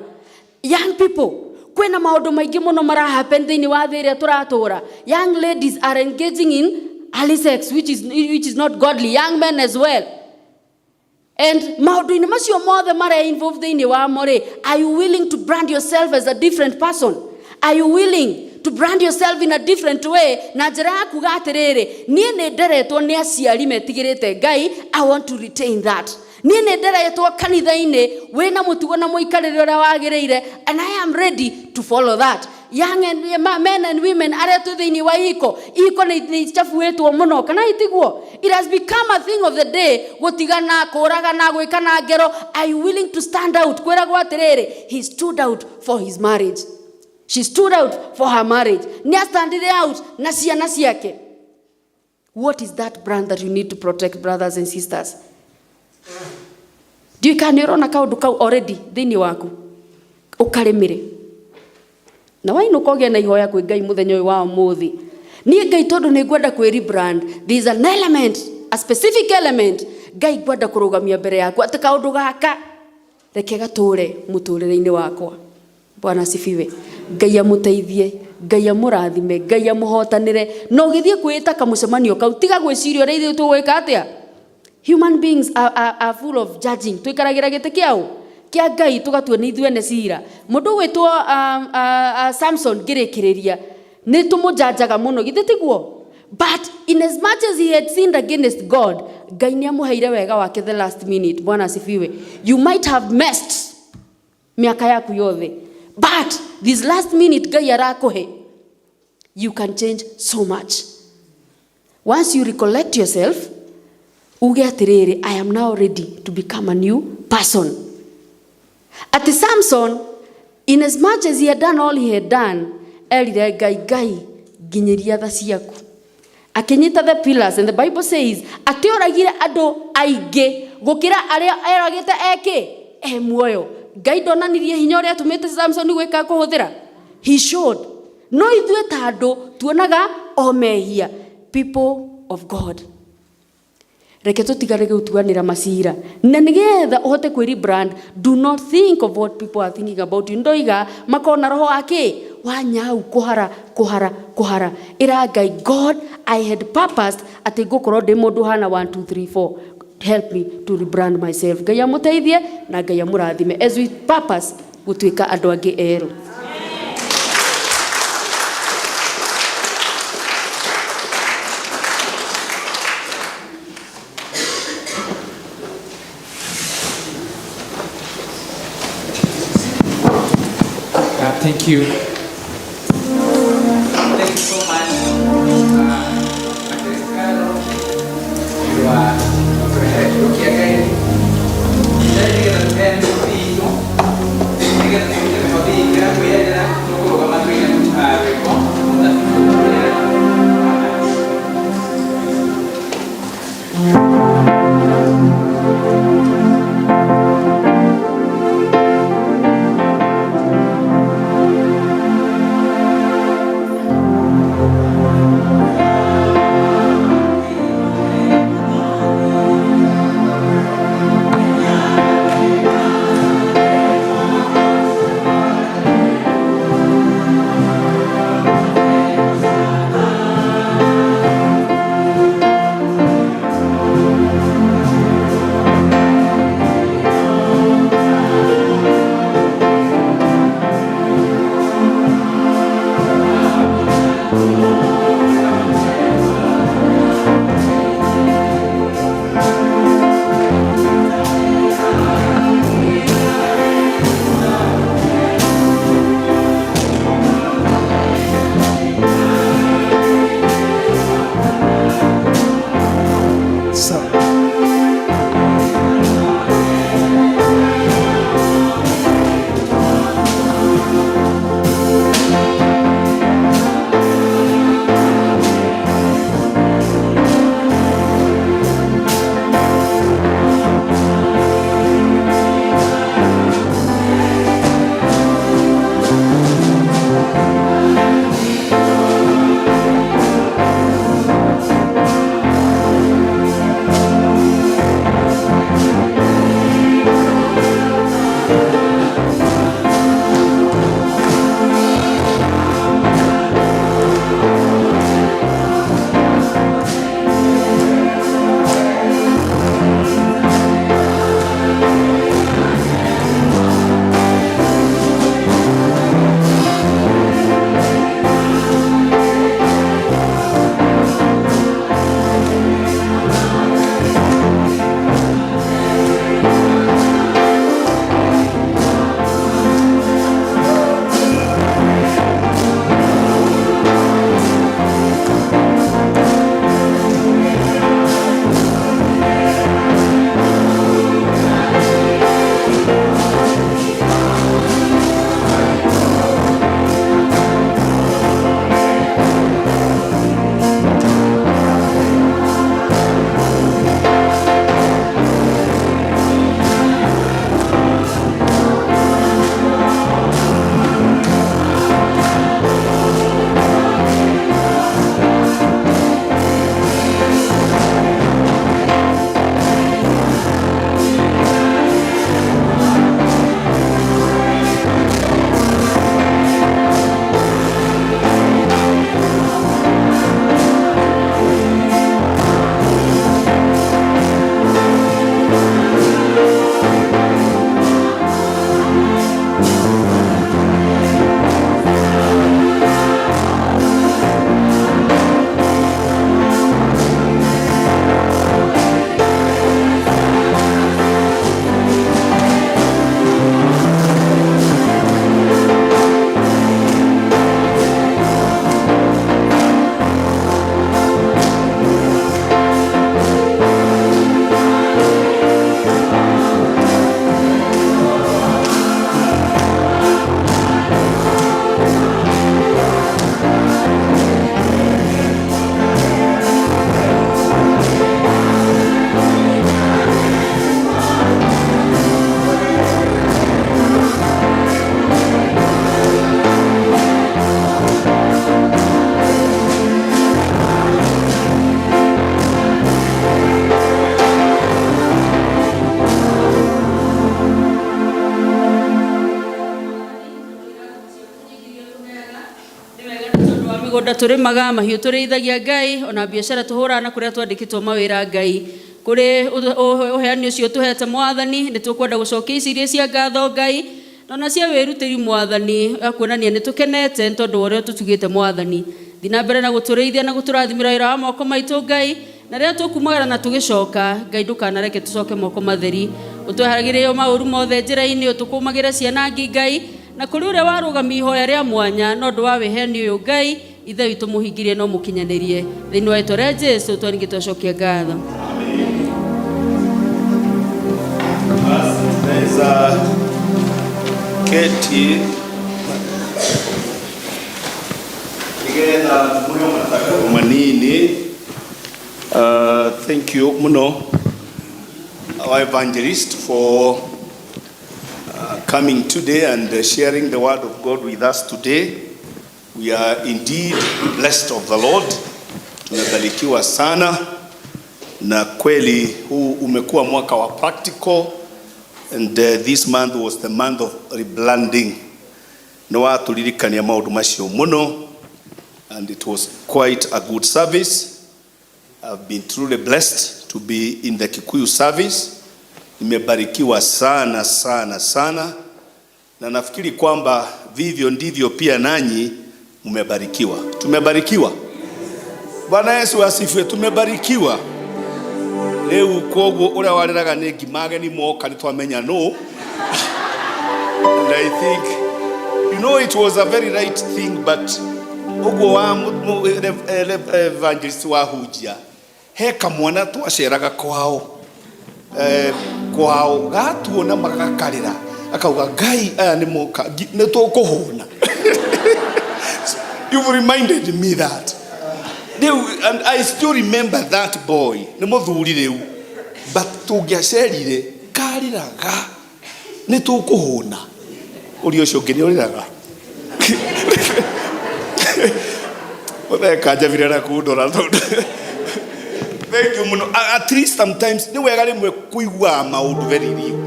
Young people, kwĩna maũndũ maingĩ mũno mara happen thĩinĩ wa thĩ ĩrĩa tũratũra. Young ladies are engaging in early sex, which is not godly. Young men as well. And maũndũ-inĩ macio mothe mare involve thĩinĩ wamo rĩ, are you willing to brand yourself as a different person? Are you willing to brand yourself in a different way, na njĩra ya kuga atĩrĩrĩ, niĩ nĩ nderetwo nĩ aciari metigĩrĩte Ngai, I want to retain that. Niĩ nĩ nderetwo kanitha-inĩ wĩna mũtugo na mũikarĩre ũrĩa wagĩrĩire, and I am ready to follow that. Young and men and women arĩa twĩ thĩinĩ wa ihiko, ihiko nĩ ichabuĩtwo mũno, kana itiguo? It has become a thing of the day, gũtigana, kũragana, gwĩkana ngero. Are you willing to stand out? Kwĩragwo atĩrĩrĩ, he stood out for his marriage, she stood out for her marriage. Nĩ astandire out na ciana ciake. What is that brand that you need to protect, brothers and sisters? Ndiũĩ kana nĩ ũrona kaũndũ kau already thĩinĩ waku, ũkarĩmĩre na wainũka ũgĩe na ihoya kwĩ Ngai mũthenya ũyũ wa ũmũthĩ. Niĩ Ngai, tondũ nĩ ngwenda kwĩ rebrand, there is an element, a specific element, Ngai, ngwenda kũrũgamia mbere yaku atĩ kaũndũ gaka reke gatũre mũtũrĩre-inĩ wakwa. Bwana asifiwe. Ngai amũteithie, Ngai amũrathime, Ngai amũhotanĩre. Na ũgĩthiĩ kwĩĩta kamũcemanio kau, tiga gwĩciria ũrĩa ithuĩ tũgwĩka atĩa. Human beings are full of judging. Tũikaragĩra gĩtĩ kĩao kĩa Ngai, tũgatua nĩ ithuĩ ene cira. Mũndũ ũgwĩtwo Samson, ngĩrĩkĩrĩria, nĩ tũmũjanjaga mũno, githĩ tiguo? But in as much as he had sinned against God, Ngai nĩ amũheire wega wake the last minute. Bwana asifiwe. You might have messed mĩaka yaku yothe, but this last minute Ngai arakũhe, you can change so much once you recollect yourself, uge atĩrĩrĩ, "I am now ready to become a new person." Atĩ Samson, in as much as he had done all he had done, erire Ngai, "Ngai, nginyĩria tha ciaku." Akĩnyita the pillars, and the Bible says atĩ oragire andũ aingĩ gũkĩra arĩa eragĩte eke e muoyo. Ngai ndonanirie hinya ũrĩa atũmĩte Samson gwĩka kũhũthĩra? He showed. No ithuĩ ta andũ tuonaga o mehia. People of God, reke tũtigare gũtuanĩra macira, na nĩgetha ũhote kwĩ rebrand, do not think of what people are thinking about you. Ndoiga makona roho wake wa nyau kũhara kũhara kũhara. Ĩra Ngai, "God, I had purposed atĩ ngũkorwo ndĩ mũndũ hana 1 2 3 4. Help me to rebrand myself." Ngai amũteithie na Ngai amũrathime as we purpose gũtuĩka andũ angĩ erũ. Thank you. Thank you so much, Evangelist Carol. You are Rukia Ngai. Nĩgetha tũheane mĩhothi itũ, nĩgetha tũrute mĩhothi itũ ya kwĩyendera, tũkũrũgama tũine rwĩmbo na Mĩgũnda tũrĩmaga, mahiũ tũrĩithagia Ngai, ona biacara tũhũraga na kũrĩa twandĩkĩtwo mawĩra Ngai. Kũrĩ ũheani ũcio tũhete Mwathani, nĩ tũkwenda gũcokia ici iria cia ngatho Ngai, na ona cia wĩrutĩri Mwathani, ya kuonania nĩ tũkenete nĩ tondũ wa ũrĩa ũtũtugĩte Mwathani. Thiĩ na mbere na gũtũrĩithia na gũtũrathimĩra wĩra wa moko maitũ Ngai, na rĩrĩa tũkumagara na tũgĩcoka Ngai ndũkanareke tũcoke moko matheri. Ũtweheragĩrie maũru mothe njĩra-inĩ, ũtũkũmagĩre ciana ngi Ngai, na kũrĩ ũrĩa warũgamia ihoya rĩa mwanya na ũndũ wa wĩheani ũyũ Ngai, Ithe witũ mũhingĩrie na ũmũkinyanĩrie. Thĩinĩ wa rĩtwa rĩa Jesu twaringĩ twacokia ngatho. Basi tunaweza keti nigetha tumuhe matangatho manini. Thank you muno our evangelist for coming today and sharing the word of God with us today. We are indeed blessed of the Lord. Tumebarikiwa sana na kweli huu umekuwa mwaka wa practical and this month was the month of rebranding. Nĩ watũririkania maũndũ macio mũno and it was quite a good service. I've been truly blessed to be in the Kikuyu service. Nimebarikiwa sana sana sana, na nafikiri kwamba vivyo ndivyo pia nanyi mmebarikiwa. Tumebarikiwa. Bwana Yesu asifiwe. Tumebarikiwa. Rĩu koguo ũrĩa warĩraga nĩ ngima ageni moka nĩ twamenya no. And I think it was a very right thing, but ũguo wa evangelist wahunjia he kamwana twaceraga kwao, kwao gatuona magakarĩra akauga Ngai aya nĩ moka nĩ tũkũhũna. You've reminded me that rĩu, and I still remember that boy, nĩ mũthuri rĩu, but tũngĩacerire karĩraga nĩ tũkũhũna. Ũrĩa ũcio ũngĩ nĩ ũrĩraga ũtheka njabire na kundora tondũ thank you muno. At least sometimes nĩ wega rĩmwe kũiguaga maũndũ very real.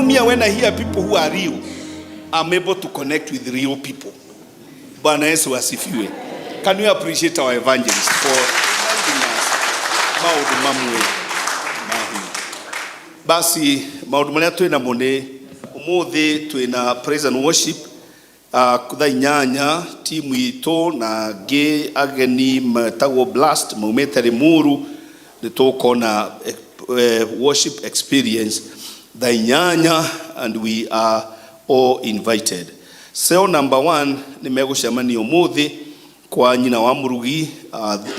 Me, when I hear people who are real, I'm able to connect with real people. Bwana Yesu asifiwe. Can we appreciate our evangelist for reminding us maũndũ mamwe mahiũ? Basi maũndũ marĩa twĩ namo nĩ ũmũthĩ twĩna praise and worship thaa 8, timu itũ na angĩ ageni metagwo Blast maumĩte Limuru, nĩ tũkona worship experience thaa 8 and we are all invited. Cell number 1 nĩ megũcemania ũmũthĩ kwa nyina wa mũrugi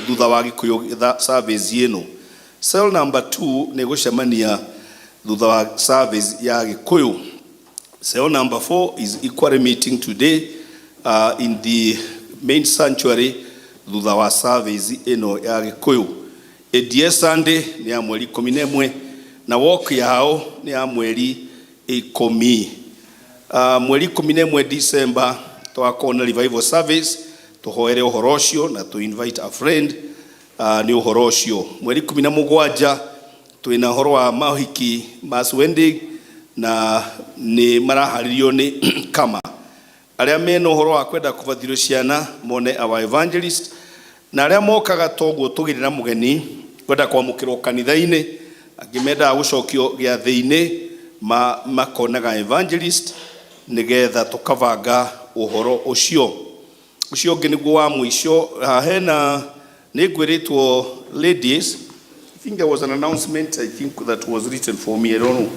thutha wa Gĩkũyũ service ĩno. Cell number 2 nĩ gũcemania thutha wa service ya Gĩkũyũ. Cell number 4 is equally meeting today in the main sanctuary thutha wa service ĩno ya Gĩkũyũ. ADS Sunday nĩ ya mweri 11 na walk yao nĩ ya mweri 10. Mweri 11 December twakorwo na revival service, tũhoere ũhoro ũcio na to invite a friend nĩ ũhoro ũcio. Mweri 17 twĩna ũhoro wa mahiki, mass wedding, na nĩ maraharĩrio nĩ kama arĩa mena ũhoro wa kwenda kũbathirwo ciana mone our evangelist, na arĩa mokaga toguo tũgĩrĩ na mũgeni kwenda kwamũkĩrwo kanitha-inĩ, angĩ mendaga gũcokio gĩathĩ-inĩ makonaga evangelist nĩgetha tũkabanga ũhoro ũcio. Ũcio ũngĩ nĩguo wa mũico, hena nĩ ngwĩrĩtwo ladies, I think there was an announcement, I think that was written for me, I don't know.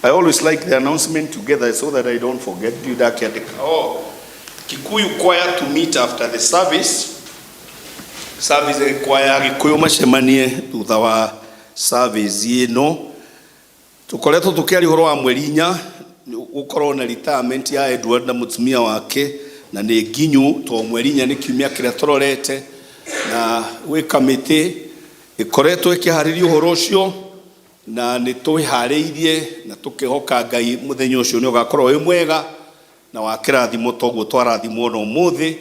I always like the announcement together so that I don't forget. Do that. Oh, Kikuyu choir to meet after the service. Service choir Gikuyu macemanie thutha wa service ĩno. Tukoretwo tukiaria ũhoro wa mweri 4 gũkorwo na retirement ya Edward na mũtumia wake, na nĩ nginyu to mweri 4 nĩ kiumia kĩrĩa tũrorete, na gwĩ kamĩtĩ ĩkoretwo ĩkĩharĩria ũhoro ũcio, na nĩ twĩharĩirie na tũkĩhoka Ngai mũthenya ũcio nĩ ũgakorwo wĩ mwega na wa kĩrathimo toguo twarathimwo na ũmũthĩ.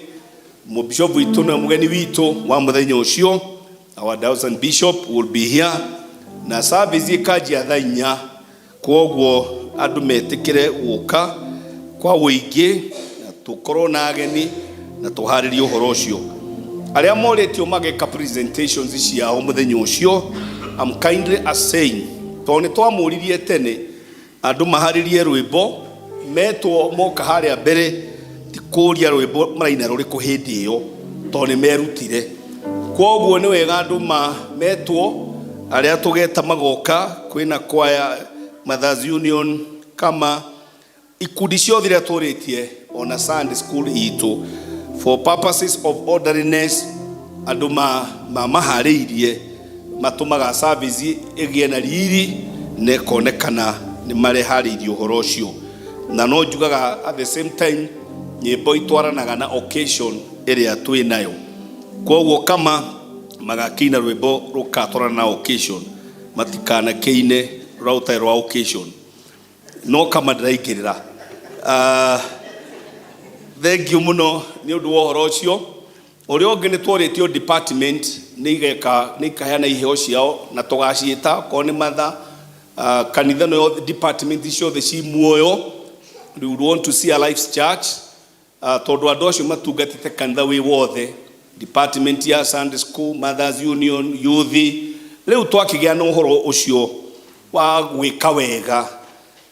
Mũbishop witũ na mũgeni witũ wa mũthenya ũcio, our diocesan bishop will be here, na service ĩkanjia thaa 4, kwoguo andũ metĩkĩre gũka kwa ũingĩ na tũkorwo na ageni na tũharĩrie ũhoro ũcio. Arĩa morĩtio mageka presentations ciao mũthenya ũcio, I'm kindly saying, tondũ nĩ twamũririe tene andũ maharĩrie rwĩmbo metwo moka harĩa mbere, ti kũria rwĩmbo maraina rũrĩkũ hĩndĩ ĩyo, tondũ nĩ merutire. Kwoguo nĩ wega andũ ma metwo arĩa tũgeta magoka, kwĩna kwaya Mothers Union kama ikundi ciothe iria tũrĩtie, ona Sunday school itũ, for purposes of orderliness, andũ ma maharĩirie matũmaga service ĩgĩe na riri na ĩkonekana nĩ mareharĩirie ũhoro ũcio. Na no njugaga at the same time nyĩmbo itwaranaga na occasion ĩrĩa twĩ nayo, kwoguo kama magakĩina rwĩmbo rũkatwarana na occasion, matikanakĩine rũrĩa rũtarĩ rwa occasion. No kama ndĩraingĩrĩra. Thank you mũno nĩ ũndũ wa ũhoro ũcio. Ũrĩa ũngĩ nĩ tworĩtio department nĩ igeka nĩ ikaheana iheo ciao na tũgaciĩta okorwo nĩ matha kanitha no yothe, department ciothe ci muoyo. We would want to see a life church, tondũ andũ acio matungatĩte kanitha wĩ wothe, department ya Sunday school, Mothers Union, youth. Rĩu twakĩgĩa na ũhoro ũcio wa gwĩka wega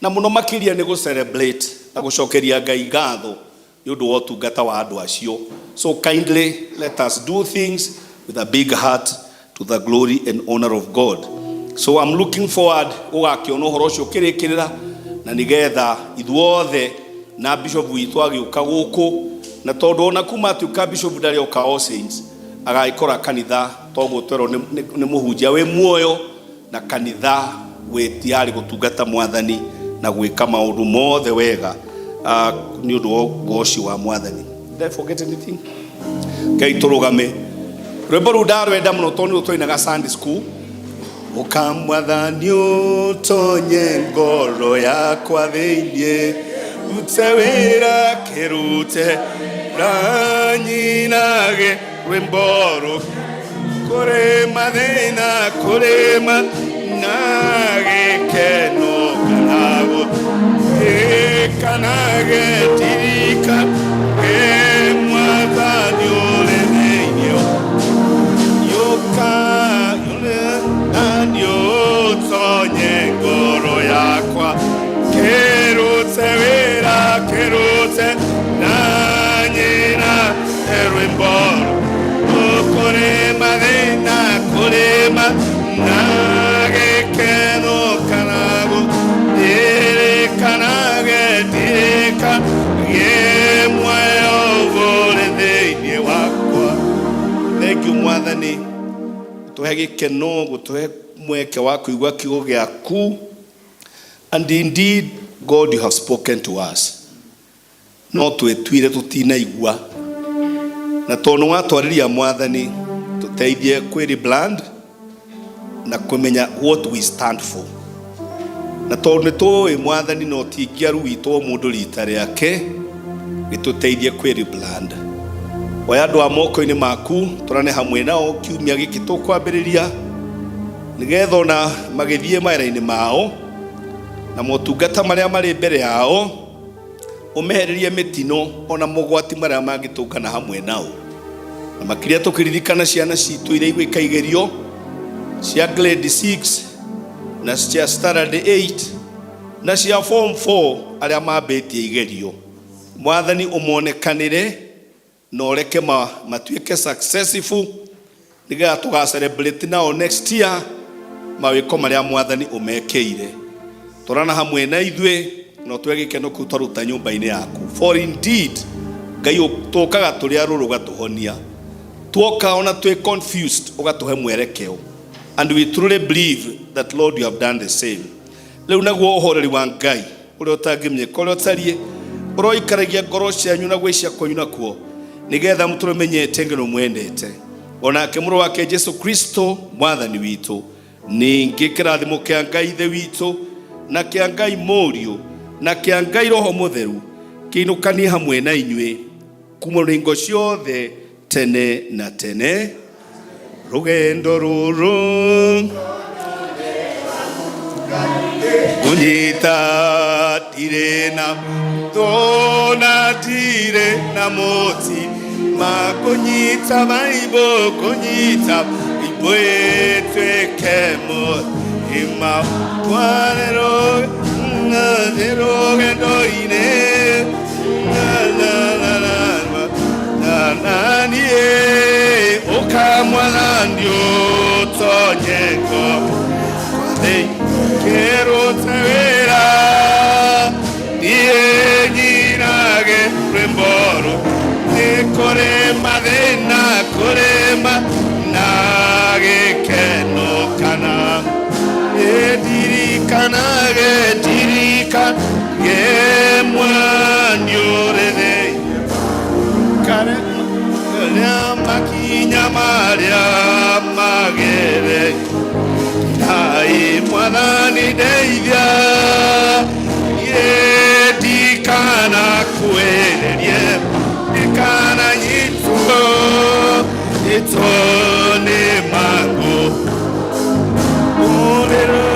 na mũno makĩria nĩ gũ celebrate na gũcokeria Ngai ngatho nĩ ũndũ wa ũtungata wa andũ acio. So kindly let us do things with a big heart to the glory and honor of God. So I'm looking forward gũgakĩona ũhoro ũcio ũkĩrĩkĩrĩra, na nĩgetha ithuothe na bishop witũ agĩũka gũkũ, na tondũ ona kuma atuĩka bishop ndarĩ oka All Saints, agagĩkora kanitha toguo twerwo nĩ mũhunjia wĩ muoyo na kanitha wĩ tiarĩ gũtungata Mwathani na gwĩka maũndũ mothe wega, nĩ ũndũ wa ũgoci wa Mwathani. Did I forget anything? Ngai tũrũgame. Rwĩmbo rũu ndarwenda mũno tondũ nĩruo twainaga Sunday school. Ũka Mwathani ũtonye ngoro yakwa thĩinĩ, rute wĩra kĩrute ranyinage rwĩmbo rũ kũrĩ mathĩna, kũrĩ na gĩkeno kana gũtirikana getirika ke Mwathani ũrĩ thĩinĩ yũka nani ũtonye ngoro yakwa, kĩrute wĩra kĩrute na nyina rwĩmbo kũrĩ mathĩna, kũrĩ na gĩkeno kana gũtirikana getirika gĩ muoyo ũrĩ thĩinĩ wakwa. Thank you, Mwathani, gũtũhe gĩkeno, gũtũhe mweke wa kũigua kiugo gĩaku. And indeed, God, you have spoken to us, no twĩtuire tũtinaigua, na tondũ watwarĩria, Mwathani, tũteithie kwĩ rebrand na kũmenya what we stand for, na tondũ nĩ tũĩ, Mwathani, no tingiaru witũ o mũndũ rita rĩake, gĩtũteithie kwĩ rebrand. Oya andũ a moko-inĩ maku, tũrane hamwe nao kiumia gĩkĩ tũkwambĩrĩria, nĩgetha ona magĩthiĩ mawĩra-inĩ mao na motungata marĩa marĩ mbere yao, ũmehererie mĩtino ona mogwati marĩa mangĩtũngana hamwe nao. Na makĩria tũkĩririkana ciana citũ iria igwĩka igerio cia grade 6 na cia standard 8 na cia form 4, arĩa mambĩtie igerio, Mwathani, ũmonekanĩre na ũreke matuĩke successful, nĩgetha tũga celebrate nao next year mawĩko marĩa Mwathani ũmekĩire. Tũrana hamwe na ithuĩ na ũtũhe gĩkeno kĩu twaruta nyũmba-inĩ yaku. For indeed, Ngai, tũkaga tũrĩ arũrũ ũgatũhonia, tuoka ona twĩ confused ũgatũhe mwerekeo, and we truly believe that, Lord, you have done the same. Rĩu naguo ũhoreri wa Ngai ũrĩa ũtangĩmenyeka ũrĩa ũtariĩ ũroikaragia ngoro cianyu na gwĩcia kwanyu nakuo, nĩgetha mũtũrũmenyete ngeno mwendete onake mũrũ wake Jesu Kristo Mwathani witũ. Ningĩ kĩrathimo kĩa Ngai Ithe witũ na kĩa Ngai Mũriũ na kĩa Ngai Roho Mũtheru kĩinũkanie hamwe na inyuĩ kuma rũringo ciothe tene na tene. Rũgendo rũrũ ngũnyita ndirĩ na tona, ndirĩ na mũti. Makunyita maibo kunyita ibwetweke mo ima kwarero ngazero gendoine na na na na na na ni okamwana ndio tonyeko kwade kero tewera nie nyinage remboro korema dena korema nage keno kana edirikana ge dirika ge mwanyore de kare makinya maria magere ai mwanani deithia yedikana kuererie kana yitso itso ne mango ulero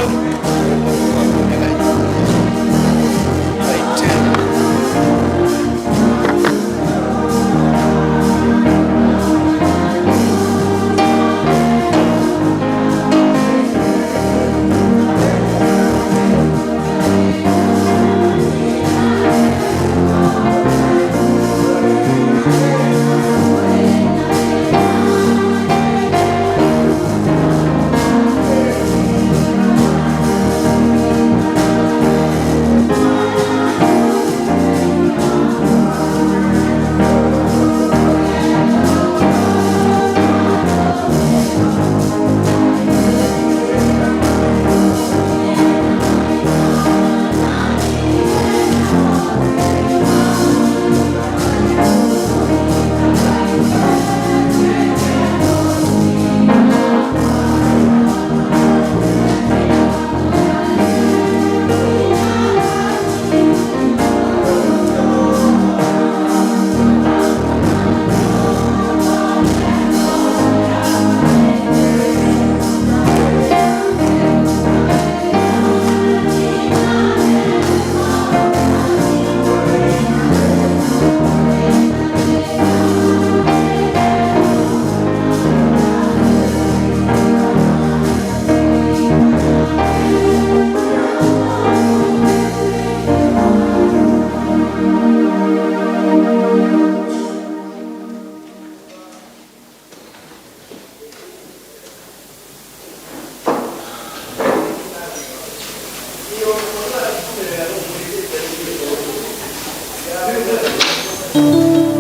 Thank